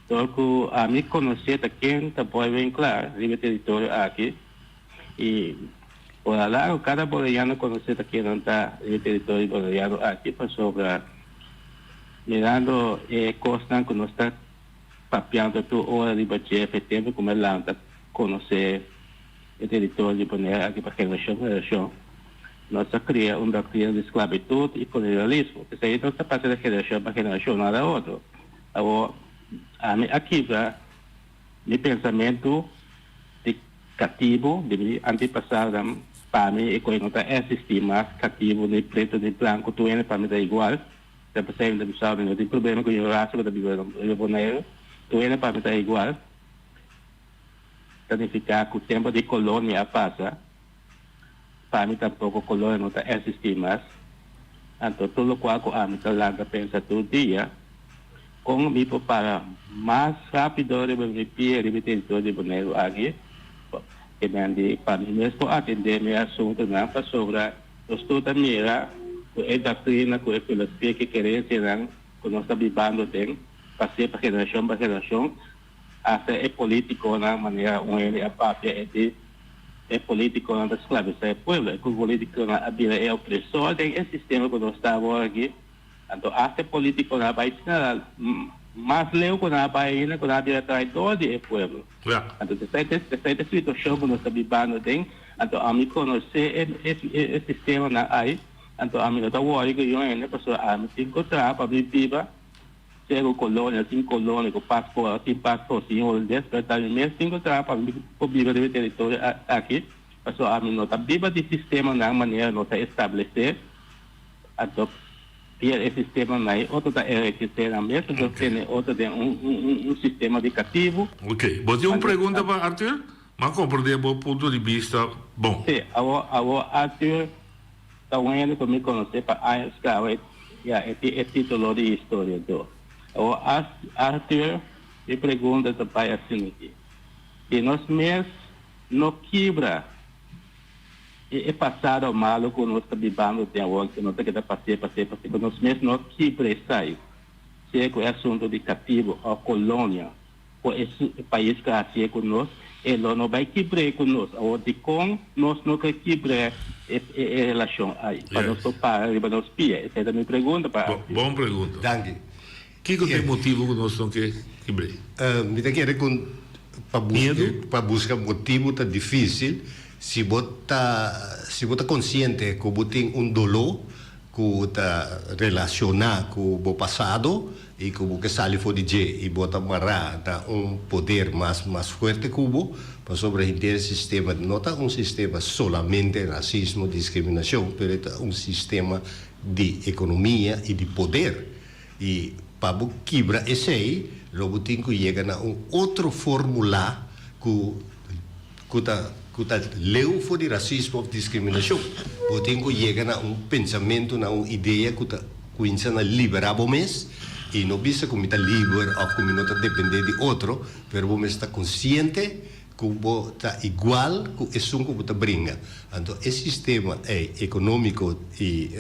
dor ku ami konosé ta ken ta Boy Winklaar riba e teritorio aki i por a largo kada boneriano konosé ta ken nan ta riba e teritorio boneriano aki pasobra mirando e kosnan ku nos ta Papiando tur ora riba dje p'e tempu ku mi a lanta konosé e teritorio di Bonaire aki pa generashon generashon, nos a kria un doktrina di sklabitut i kolonialismo. P'esei nos ta pasa di generashon pa generashon nada otro. Awor, ami a kibra mi pensamentu di katibu di mi antepasadonan. Pa mi e kos no ta eksistí mas, katibu ni pretu ni blanku, tur hende pa mi ta igual. Ta p'esei mi ta bisa mi no tin problema ku yu rasa ku ta biba riba Boneiru. Tur hende pa mi ta igual. Ta nifiká ku tempu di kolonia a pasa. Pa mi tampoko kolonia no ta eksistí mas. Anto tur lokual ku ami ta lanta pensa tur dia, kon mi por para mas rápido riba mi pia riba e teritorio di Boneiru aki, ke nan di pa mi mes por atendé mi asuntunan pasobra nos tur ta mira ku e doktrina, ku e filosofia, ku e kerensianan ku nos ta bibando den pas'é pa generashon pa generashon. Hasta e politiconan, manera un hende a papia e di, e politiconan ta sclavisa e pueblo, e politiconan a bira e opresor den e sistema cu nos ta awor aki. Anto hasta e politiconan a bay asina mas leu cu nan a bay ainda cu nan a bira traidor di e pueblo. Anto esey ta esey ta e situacion cu nos ta bibando den. Anto ami conoce e e sistemanan ay, anto ami no ta worry cu yon hende pasobra ami tin cu traha pa mi biba. Sea ku kolonia, sin kolonia, ku pasport òf sin pasport, sin holandes, pero ta mi mes tin ku traha pa mi por biba riba e teritorio aki, pasobra ami no ta biba di sistemanan manera nos a establesé, anto pier e sistemanan ei otro ta enrikesé nan mes, anto tene otro den un un sistema di katibu. Ok, bo tin un pregunta pa Arthur? M'a komprendé bo punto di bista bon. Sí, awor awor Arthur Ta un hende ku mi konosé pa años kaba e ya e tin e titulo di historiador. Awor Arthur, mi pregunta ta bai asina aki, Si nos mes no kibra e e pasado malo ku nos ta bibando den awor ku nos ta keda pas'é pas'é pas'é ku nos mes no kibra esai, sea ku e asuntu di katibu òf kolonia, Ku e pais ku a hasié ku nos, e lo no bai kibr'é ku nos. Awor, dikon nos no ke kibr'é e relashon ai, pa nos por para riba nos pia? Esei ta mi pregunta pa Arthur. Bon pregunta. Danki. Kiko ta e motibu ku nos no ke kibr'é? Mi ta kere ku pa buska, pa buska motibu ta difísil si bo ta, si bo ta konsiente ku bo tin un doló ku ta relashoná ku bo pasado i ku bo ke sali for di dje i bo ta mará na un poder mas mas fuerte ku bo, pasobra henter e sistema no ta un sistema solamente rasismo, diskriminashon, pero e ta un sistema di ekonomia i di poder. I pa bo kibra esei lo bo tin ku yega na un otro formula ku ku ta ku ta leu for di rasismo of diskriminashon. Bo tin ku yega na un pensamentu, na un idea ku ta kuinsa na liberá bo mes i no bisa ku mi ta liber of ku mi no ta dependé di otro, pero bo mes ta konsiente ku bo ta igual ku esun ku bo ta bringa. Anto e sistema ei ekonómiko i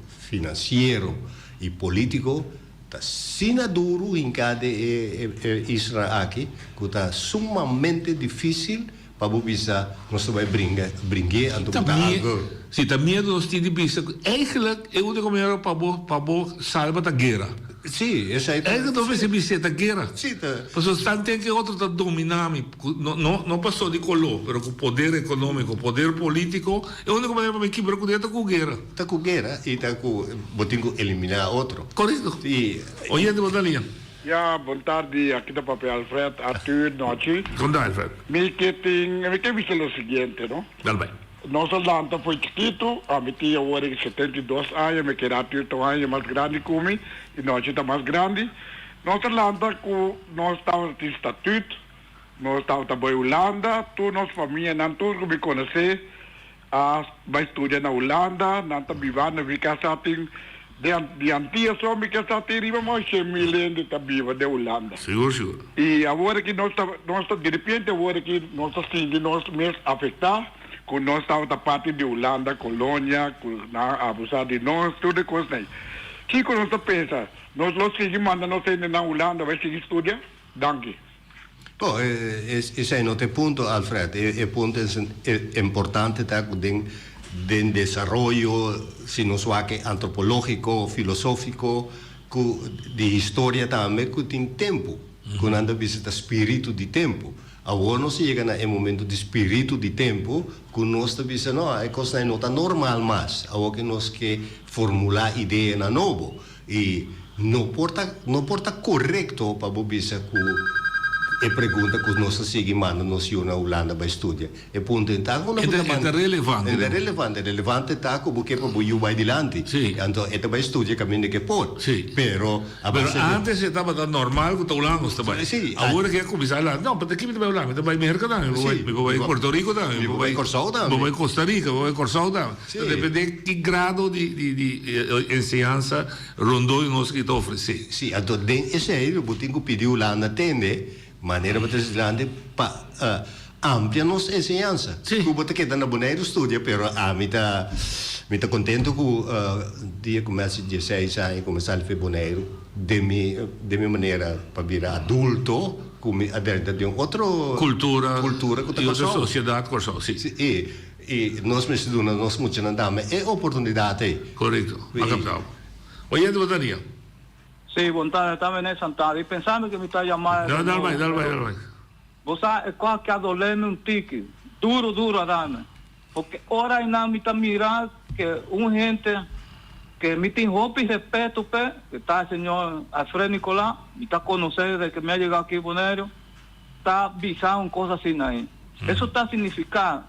finansiero i polítiko Ta asina duru hinká den e isla aki ku ta sumamente difísil pa bo bisa nos ta bai bringa bring'é anto bo ta algu. Si ta miedu nos tin di bisa ku eigenlijk e úniko manera pa bo pa bo salba ta guera. Sí, esei ta. Eigenlijk nos mester bis'é ta guera. Sí, ta. Pasobra tanten ke otro ta dominá mi no no no paso di koló pero ku poder ekonómiko, poder polítiko e úniko manera pa mi kibra kuné ta ku guera. Ta ku guera i ta ku bo tin ku eliminá otro. Korekto. I. Oyente bo ta liña. Ya, bon tardi, aki ta papia Alfred, Arthur, nochi. Kon ta Alfred? Mi ke tin, mi ke bisa lo siguiente, no. Dal bai. Nos a lanta fo'i chikitu, ami tin awor e 72 aña, mi keda Arthur ta un aña mas grandi ku mi, i nochi ta mas grandi. Nos a lanta ku nos tabata tin statuut, nos tabata bai Hulanda, tur nos famianan, tur ku mi konosé, A bai studia na Hulanda, nan ta biba na mi kasa tin di Antia so mi kasa tin riba mooi 100,000 hende ta biba den Hulanda. Sigur sigur. I awor aki nos ta nos ta diripiente awor aki nos ta sinti nos mes afektá ku nos tabata parti di Hulanda kolonia ku nan a abusa di nos tur e kosnan ei. Kiko nos ta pensa? Nos lo sigui manda nos hendenan Hulanda bai sigui studia? Danki. Bo, esei no ta e punto, Alfred. E punto importante ta ku den den desaroyo, si nos wak e antropológiko, filosófiko, ku di historia tambe, ku tin tempu, ku nan ta bisa ta spiritu di tempu. Awor nos a yega na e momento di spiritu di tempu ku nos ta bisa, no, e kosnan ei no ta normal mas. Awor ke nos ke formulá ideanan nobo. I no por ta no por ta korekto pa bo bisa ku E pregunta ku nos ta sigui manda nos yu na Hulanda bai studia. E punto ei ta ku no E bo ta ta e manda. ta relevante. E ta relevante. Relevante ta ku bo ke pa bo yu bai dilanti. Sí. Anto e ta bai studia kaminda ke por. Sí. Pero a Pero base de. antes e tabata normal ku ta Hulanda nos ta bai. Sí. Awor ke a kuminsá la, no, pa ta ki mi ta bai Hulanda? Mi ta bai Merka tambe, mi por bai, mi por bai Puerto Rico tambe, mi Mi por por bai bai Kòrsou mi tambe. por bai Costa Rica, mi por bai Kòrsou tambe. Sí. Ta depende ki grado di di di enseñansa rondó di nos ki ta ofresé. Sí, anto den esei lo bo tin ku pidi Hulanda tende manera bo ta trese dilanti pa amplia nos enseñansa. Sí. Ku bo ta keda na Boneiru studia, pero ami ta mi ta kontento ku dia ku mi hasi dieseis aña ku mi sali for Boneiru den mi den mi manera pa bira adulto ku mi a drenta den otro Kultura kultura ku ta i otro Kòrsou. sosiedat Kòrsou, sí. Sí, i i nos mester duna nos muchanan tambe e oportunidat ei. Korekto, a kaptau. Oyente bo ta ria. Sí, bon tarde, ta Bené Santana. Y pensando que mi ta llamada Dal, de dal bai, nuevo, dal bai, pero dal bai. bo sa e cos que a doleme un tiki, duro, duro a dame. Porque ora einan mi ta mira que un hente que mi tin hopi respeto p'e, que ta e señor Alfred Nicolas, mi ta conoce desde que mi a yega aki Bonaire, ta bisa un cos asina ahí. Eso ta significa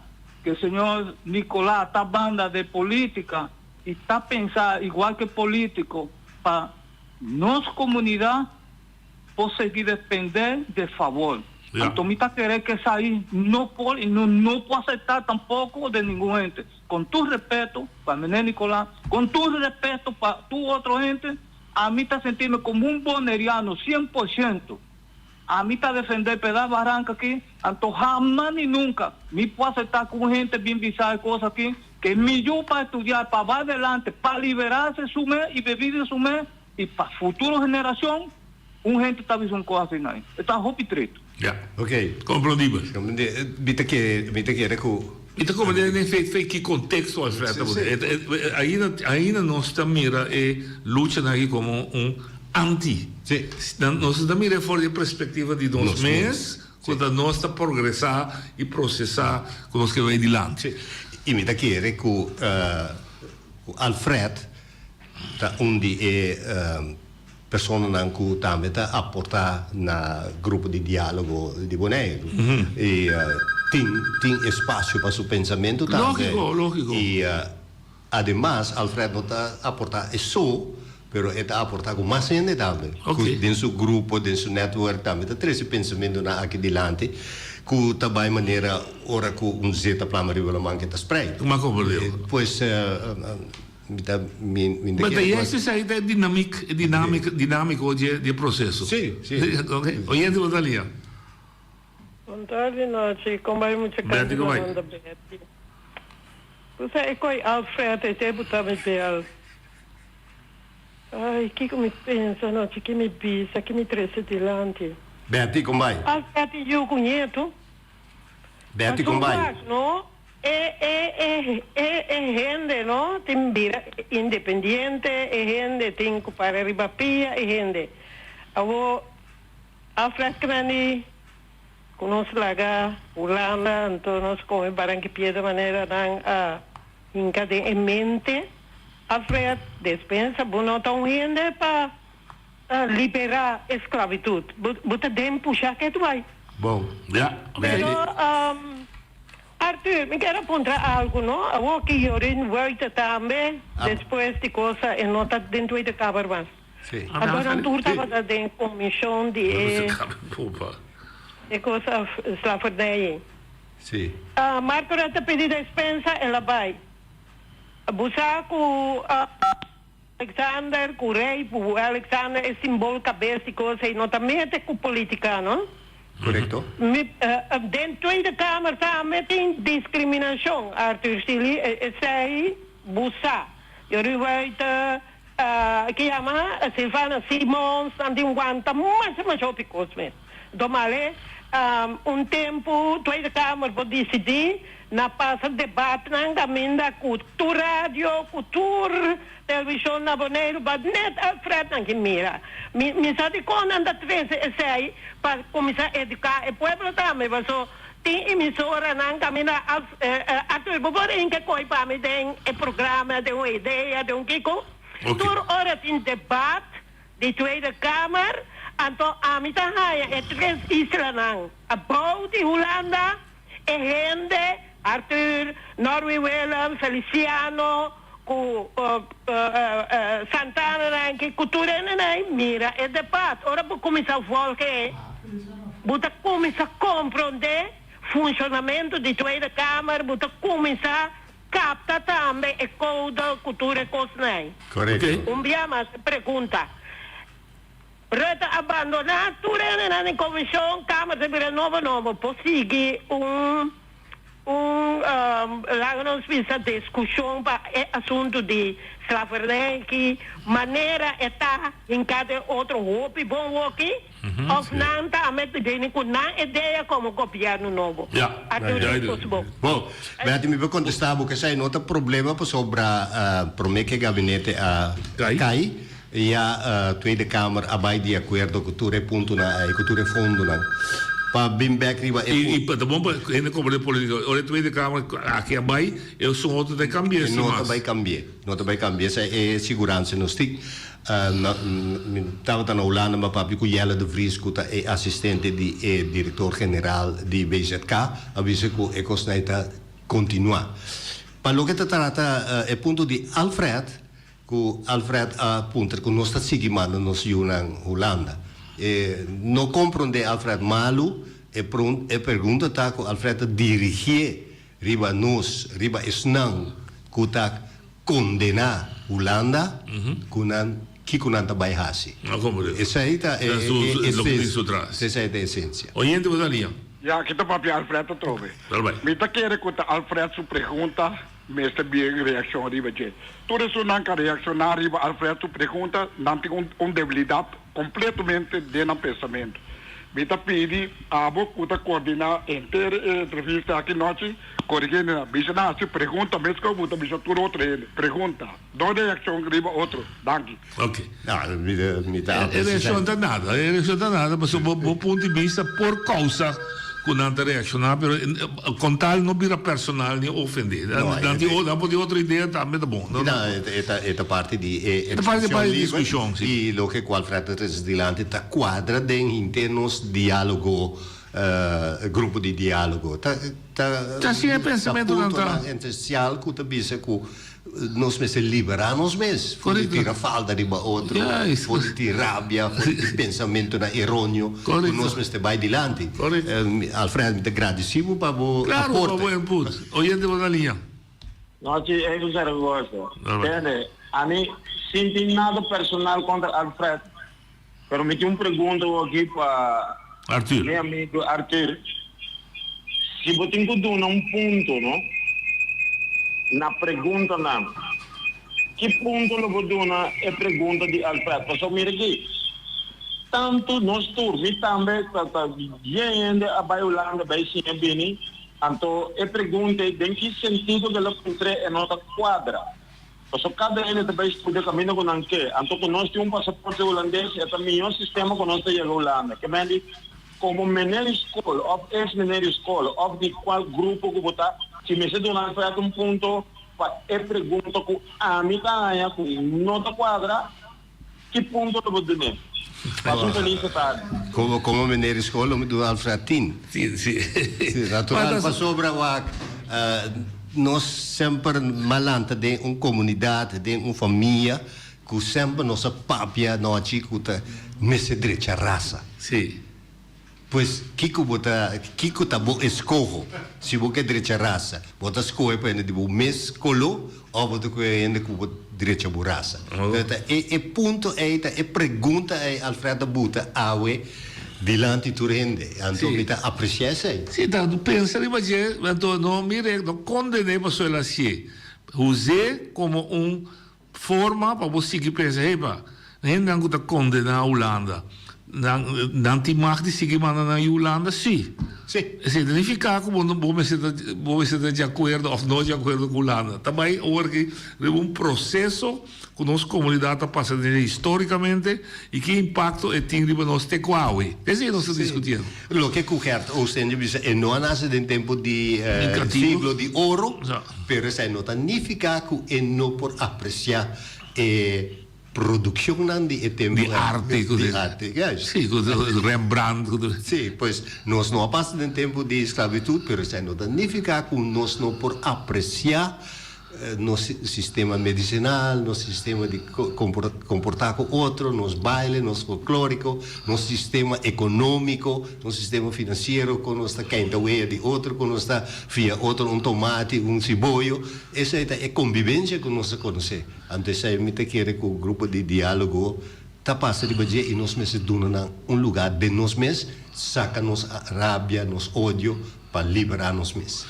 que señor Nicolas ta banda de politica y ta pensa igual que politico pa nos comunidad por sigui depende de favor. Anto mi ta kere que esai no por y no no por acepta tampoco de ningun hente. Con tur respeto pa Meneer Nicolas, con tur respeto pa tur otro hente, ami ta sentime como un boneriano 100%. Ami ta defendé peda baranka aki, anto hama ni nunka mi por acepta ku un hente bin bisa e kos aki, ke mihó pa estudiá, pa bai adelante, pa liberarse su mes i bebí di su mes i pa futuro generashon, un hente ta bisa un kos asina ei. E ta hopi tritu. Ya. Ok. Komprondibel. Mi ta kere, mi ta kere ku. Mi ta komprendé den fe fe ki konteksto Alfred ta Sí, pone. sí. Ainda, ainda nos ta mira e luchanan aki komo un Anti. Sí. Nos ta mira for di e perspectiva di nos Nos mes, mes. cu ta nos ta progresa y procesa cu nos ke bay dilanti. Sí. Y mi ta kere cu cu Alfred ta un di e personanan cu tambe ta aporta na grupo di dialogo di Boneiru. Y tin tin espacio pa su pensamento tambe. Logico, logico. Y Ademas, Alfred no ta aportá e so, pero e ta aportá ku mas hende tambe. Ku den su grupo, den su network tambe ta trese pensamentunan aki dilanti ku ta bai manera ora ku un zeta plama riba laman ke ta sprei. Kuma komprendé. Pues mi ta mi mi ta But kere ku. esei esei ta e dinamik e dinamik dinamiko dje dje proseso. Sí, sí. Oke. Oyente bo ta lia. Bon tardi nochi, kon bai mucha Betty kantu kon na bai? manda Betty. Kusa e koi Alfred e te buta mi bel. Ai kiko mi pensa nochi ki mi bisa ki mi trese dilanti. Betty kon bai? Alfred i yu ku ñetu. Betty kon bai? Pasobra no e e e e e hende no tin bira independiente e hende tin ku para riba pia e hende awo Alfred Kennedy ku nos laga Hulanda anto nos kome baranki piedra manera nan a hinka den e mente. Alfred, despensa bo no ta un hende pa libera esclavitud. Bo bo ta den pusha ke tu bai. Bon, ya. Pero Arthur, mi kier a puntra algu no. Awor ki Jorien Wuite tambe despues di cosa e no ta den Tweede Kamer mas. Sí. Anto nan tur tabata den comision di e e cos af slavernij ei. Sí. Marco a ta pidi despensa el a bai. Busa cu Alexander cu rey cu Alexander e simbol cabes di cos ei no ta mete cu politica no. Correcto. Mi den Tweede Kamer tambe tin discriminacion Arthur Silly esei busa. Yori Wuite Ke yama Silvana Simons nan tin wanta masha masha hopi kos mes. Domale un tempu Tweede Kamer por disidí na pasa debatnan kaminda ku tur radio ku tur televishon na Boneiru but net Alfred nan ke mira. Mi mi sa dikon nan ta trese esei pa kuminsá eduká e pueblo tambe paso tin emisoranan kaminda Arthur bo por hinka koi pa mi den e programa den un idea den un kiko? Tur ora tin debat di Tweede Kamer. Anto ami ta haña e tres islanan abou di Hulanda, e hende, Arthur, Norwin Willem, Feliciano, ku Santana nan aki, ku tur hende nan ei mira e debat. Ora bo kuminsá volg e, bo ta kuminsá komprondé funshonamentu di Tweede Kamer, bo ta kuminsá kapta tambe e koude ku tur e kosnan ei. Korekto. Un bia mas e pregunta. Rutte a bandoná tur hendenan den komishon, Kamer ta bira nobo nobo, por sigui un un laga nos bisa diskushon pa e asuntu di slavernij ki manera e ta hinká den otro hopi bon woki òf nan ta met bini ku nan idea komo gobièrnu nobo. Arthur Rispos bo. Bon, Betty mi por kontestá bo ku esei no ta problema pasobra promé ku e gabinete a kai Ya Tweede Kamer a bai di akuerdo ku tur e puntonan ei, ku tur e fondonan, pa bin bek riba e I ta bon pa hende komprende politika. Ora e Tweede Kamer aki a bai, esun otro ta kambi'é sin No mas. ta bai kambi'é. No ta bai kambi'é. Esei e siguransa nos tin. Mi tabata na Hulanda, mi a papia ku Jelle de Vries, ku ta e asistente di e direktor general di BZK, a bisa ku e kosnan ei ta kontinuá. Pa loke ta trata e punto di Alfred, Ku Alfred a puntra ku nos ta sigui manda nos yunan Hulanda. E no komprondé Alfred malu, e e pregunta ta ku Alfred ta dirigié riba nos, riba esnan ku ta kondená Hulanda, ku nan kiko nan ta bai hasi. Esei ta e esensia. Esei ta e esensia. Oyente bo ta liña. Ya, aki ta papia Alfred atrobe. Mi ta kere ku ta Alfred su pregunta. Mester bien reaccion riba dje. Tur esunnan ka reacciona riba Alfred su pregunta, nan tin un un debilidad completamente den nan pensamento. Mi ta pidi abo cu ta coordina henter e entrevista aki nochi, corigi nan. Bisa nan haci pregunta mes cu bo ta bisa tur otro hende. Pregunta, no reaccion riba otro. Danki. Ok. No, mi ta, mi ta E reaccion ta nada, e reaccion ta nada, pasobra bo bo punto di bista por causa cu nan ta reacciona, pero con tal no bira personal ni ofende. No, Nan tin nan por tin otro idea tambe ta bon. No, e ta e ta parti di e E ta parti expresion di liber discusion, si. y loke cu Alfred ta trece dilanti ta cuadra den henter nos dialogo, grupo di dialogo. Ta ta Ta asina e pensamentonan ta. puntonan esencial cu ta bisa cu Nos mester liberá nos mes for di tira falta riba otro, for di tin rabia, for di tin pensamentunan eróneo ku nos mester bai dilanti. Alfred, mi ta gradisí bo pa bo Claro, pa aporte. bo input. Oyente bo na liña. Nochi, Edu Zaragoza. Tende, ami sin tin nada personal kontra Alfred, pero mi tin un pregunta aki pa Arthur. mi amigo Arthur. Si bo tin ku duna un punto, no, na preguntanan, ki punto lo bo duna e pregunta di Alfred? Pasobra mira aki, tantu nos tur, mi tambe ta ta bien hende a bai Hulanda bai siña bini, anto e pregunta ei den ki sentido ke lo puntr'é e no ta kuadra. Pasobra kada hende ta bai studia kaminda ku nan ke. Anto ku nos tin un pasaporte hulandes e ta mihó sistema ku nos ta yega Hulanda. Ke men di komo meneer di skol òf eks meneer di skol òf di kual grupo ku bo ta, si mester duna Alfred un punto pa e pregunta ku ami ta haña ku no ta kuadra, ki punto lo bo dun'é? Pasa un felis tardi. Komo komo meneer di skol lo mi duna Alfred tin. Si, si. Si, natural pasobra wak nos semper malanta den un komunidat, den un famia ku semper nos a papia nochi ku ta mester drecha rasa. Si. Pues kiko bo ta, kiko ta bo eskoho si bo ke drecha rasa? Bo ta skohe pa hende di bo mes koló òf bo ta kohe hende ku bo drecha bo rasa? Pero ta e e punto ei, ta e pregunta ei Alfred a buta awe dilanti tur hende. Anto mi ta apresiá esei. Si, ta pensa riba dje, anto no mir'é, no konden'é pasobra el a hasié. Us'é komo un Forma pa bo sigui pensa, Hepa, hendenan ku ta kondená Hulanda, nan nan tin mag di sigui manda nan yu Hulanda? Sí. Sí. Esei ta nifiká ku bo no bo mester ta bo mester ta di akuerdo òf no di akuerdo ku Hulanda. Ta bai awor aki riba un proseso ku nos komunidat ta pasa den dje histórikamente i ki impakto e tin riba nos te ku awe. Esei nos ta diskutiendo. Loke ku Gert Oostende bisa e no a nase den tempu di siglo di oro, pero esei no ta nifiká ku e no por apresiá e. Produccionnan di e tempo Di arte. Di arte, juist. Sí, cu Rembrandt. Sí, pues nos no a pasa den tempo di esclavitud, pero esei no ta nifica cu nos no por aprecia nos sistema medicinal, nos sistema di comporta cu otro, nos baile, nos folklorico, nos sistema economico, nos sistema financiero, con nos ta keinta wea di otro, con nos ta fia otro un tomati, un siboyo. Esei ta e convivencia cu nos ta conoce. Anto esei mi ta kere ku grupo di diálogo ta pasa riba dje i nos mester duna nan un lugá den nos mes, saka nos rabia, nos odio pa liberá nos mes.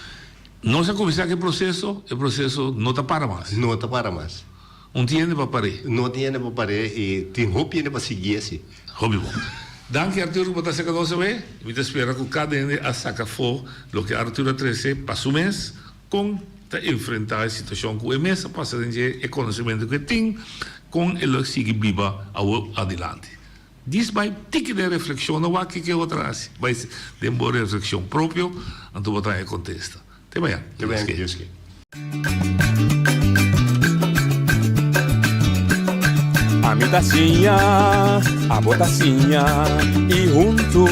Nos a kuminsá ku e proseso, e proseso no ta para mas. No ta para mas. Un tin hende pa par'é. No tin hende pa par'é i tin hopi hende pa sigui asi. Hopi bon. Danki Arthur ku bo ta saka nos awe. Mi ta spera ku kada hende a saka afó loke Arthur a trese pa su mes. Kon ta enfrentá e situashon ku e mes a pasa den dje, e konosementu ku e tin, kon e lo sigui biba awor adilanti. Dis bai tiki den reflekshon, no wak kiko e otro a hasi, bai den bo reflekshon propio, anto bo ta haña e kontesta. Te mañan. Te mañan, ku Dios ke. Ami ta siña, abo ta siña y huntu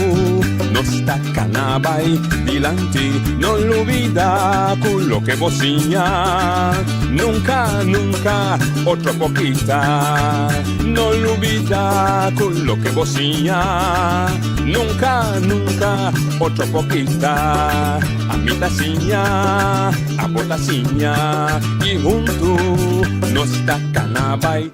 nos ta cana bay dilanti. No lubida cu loke bo siña nunca, nunca otro por kita. No lubida cu loke bo siña nunca, nunca otro por kita. Ami ta siña, abo ta siña y huntu nos ta cana bay.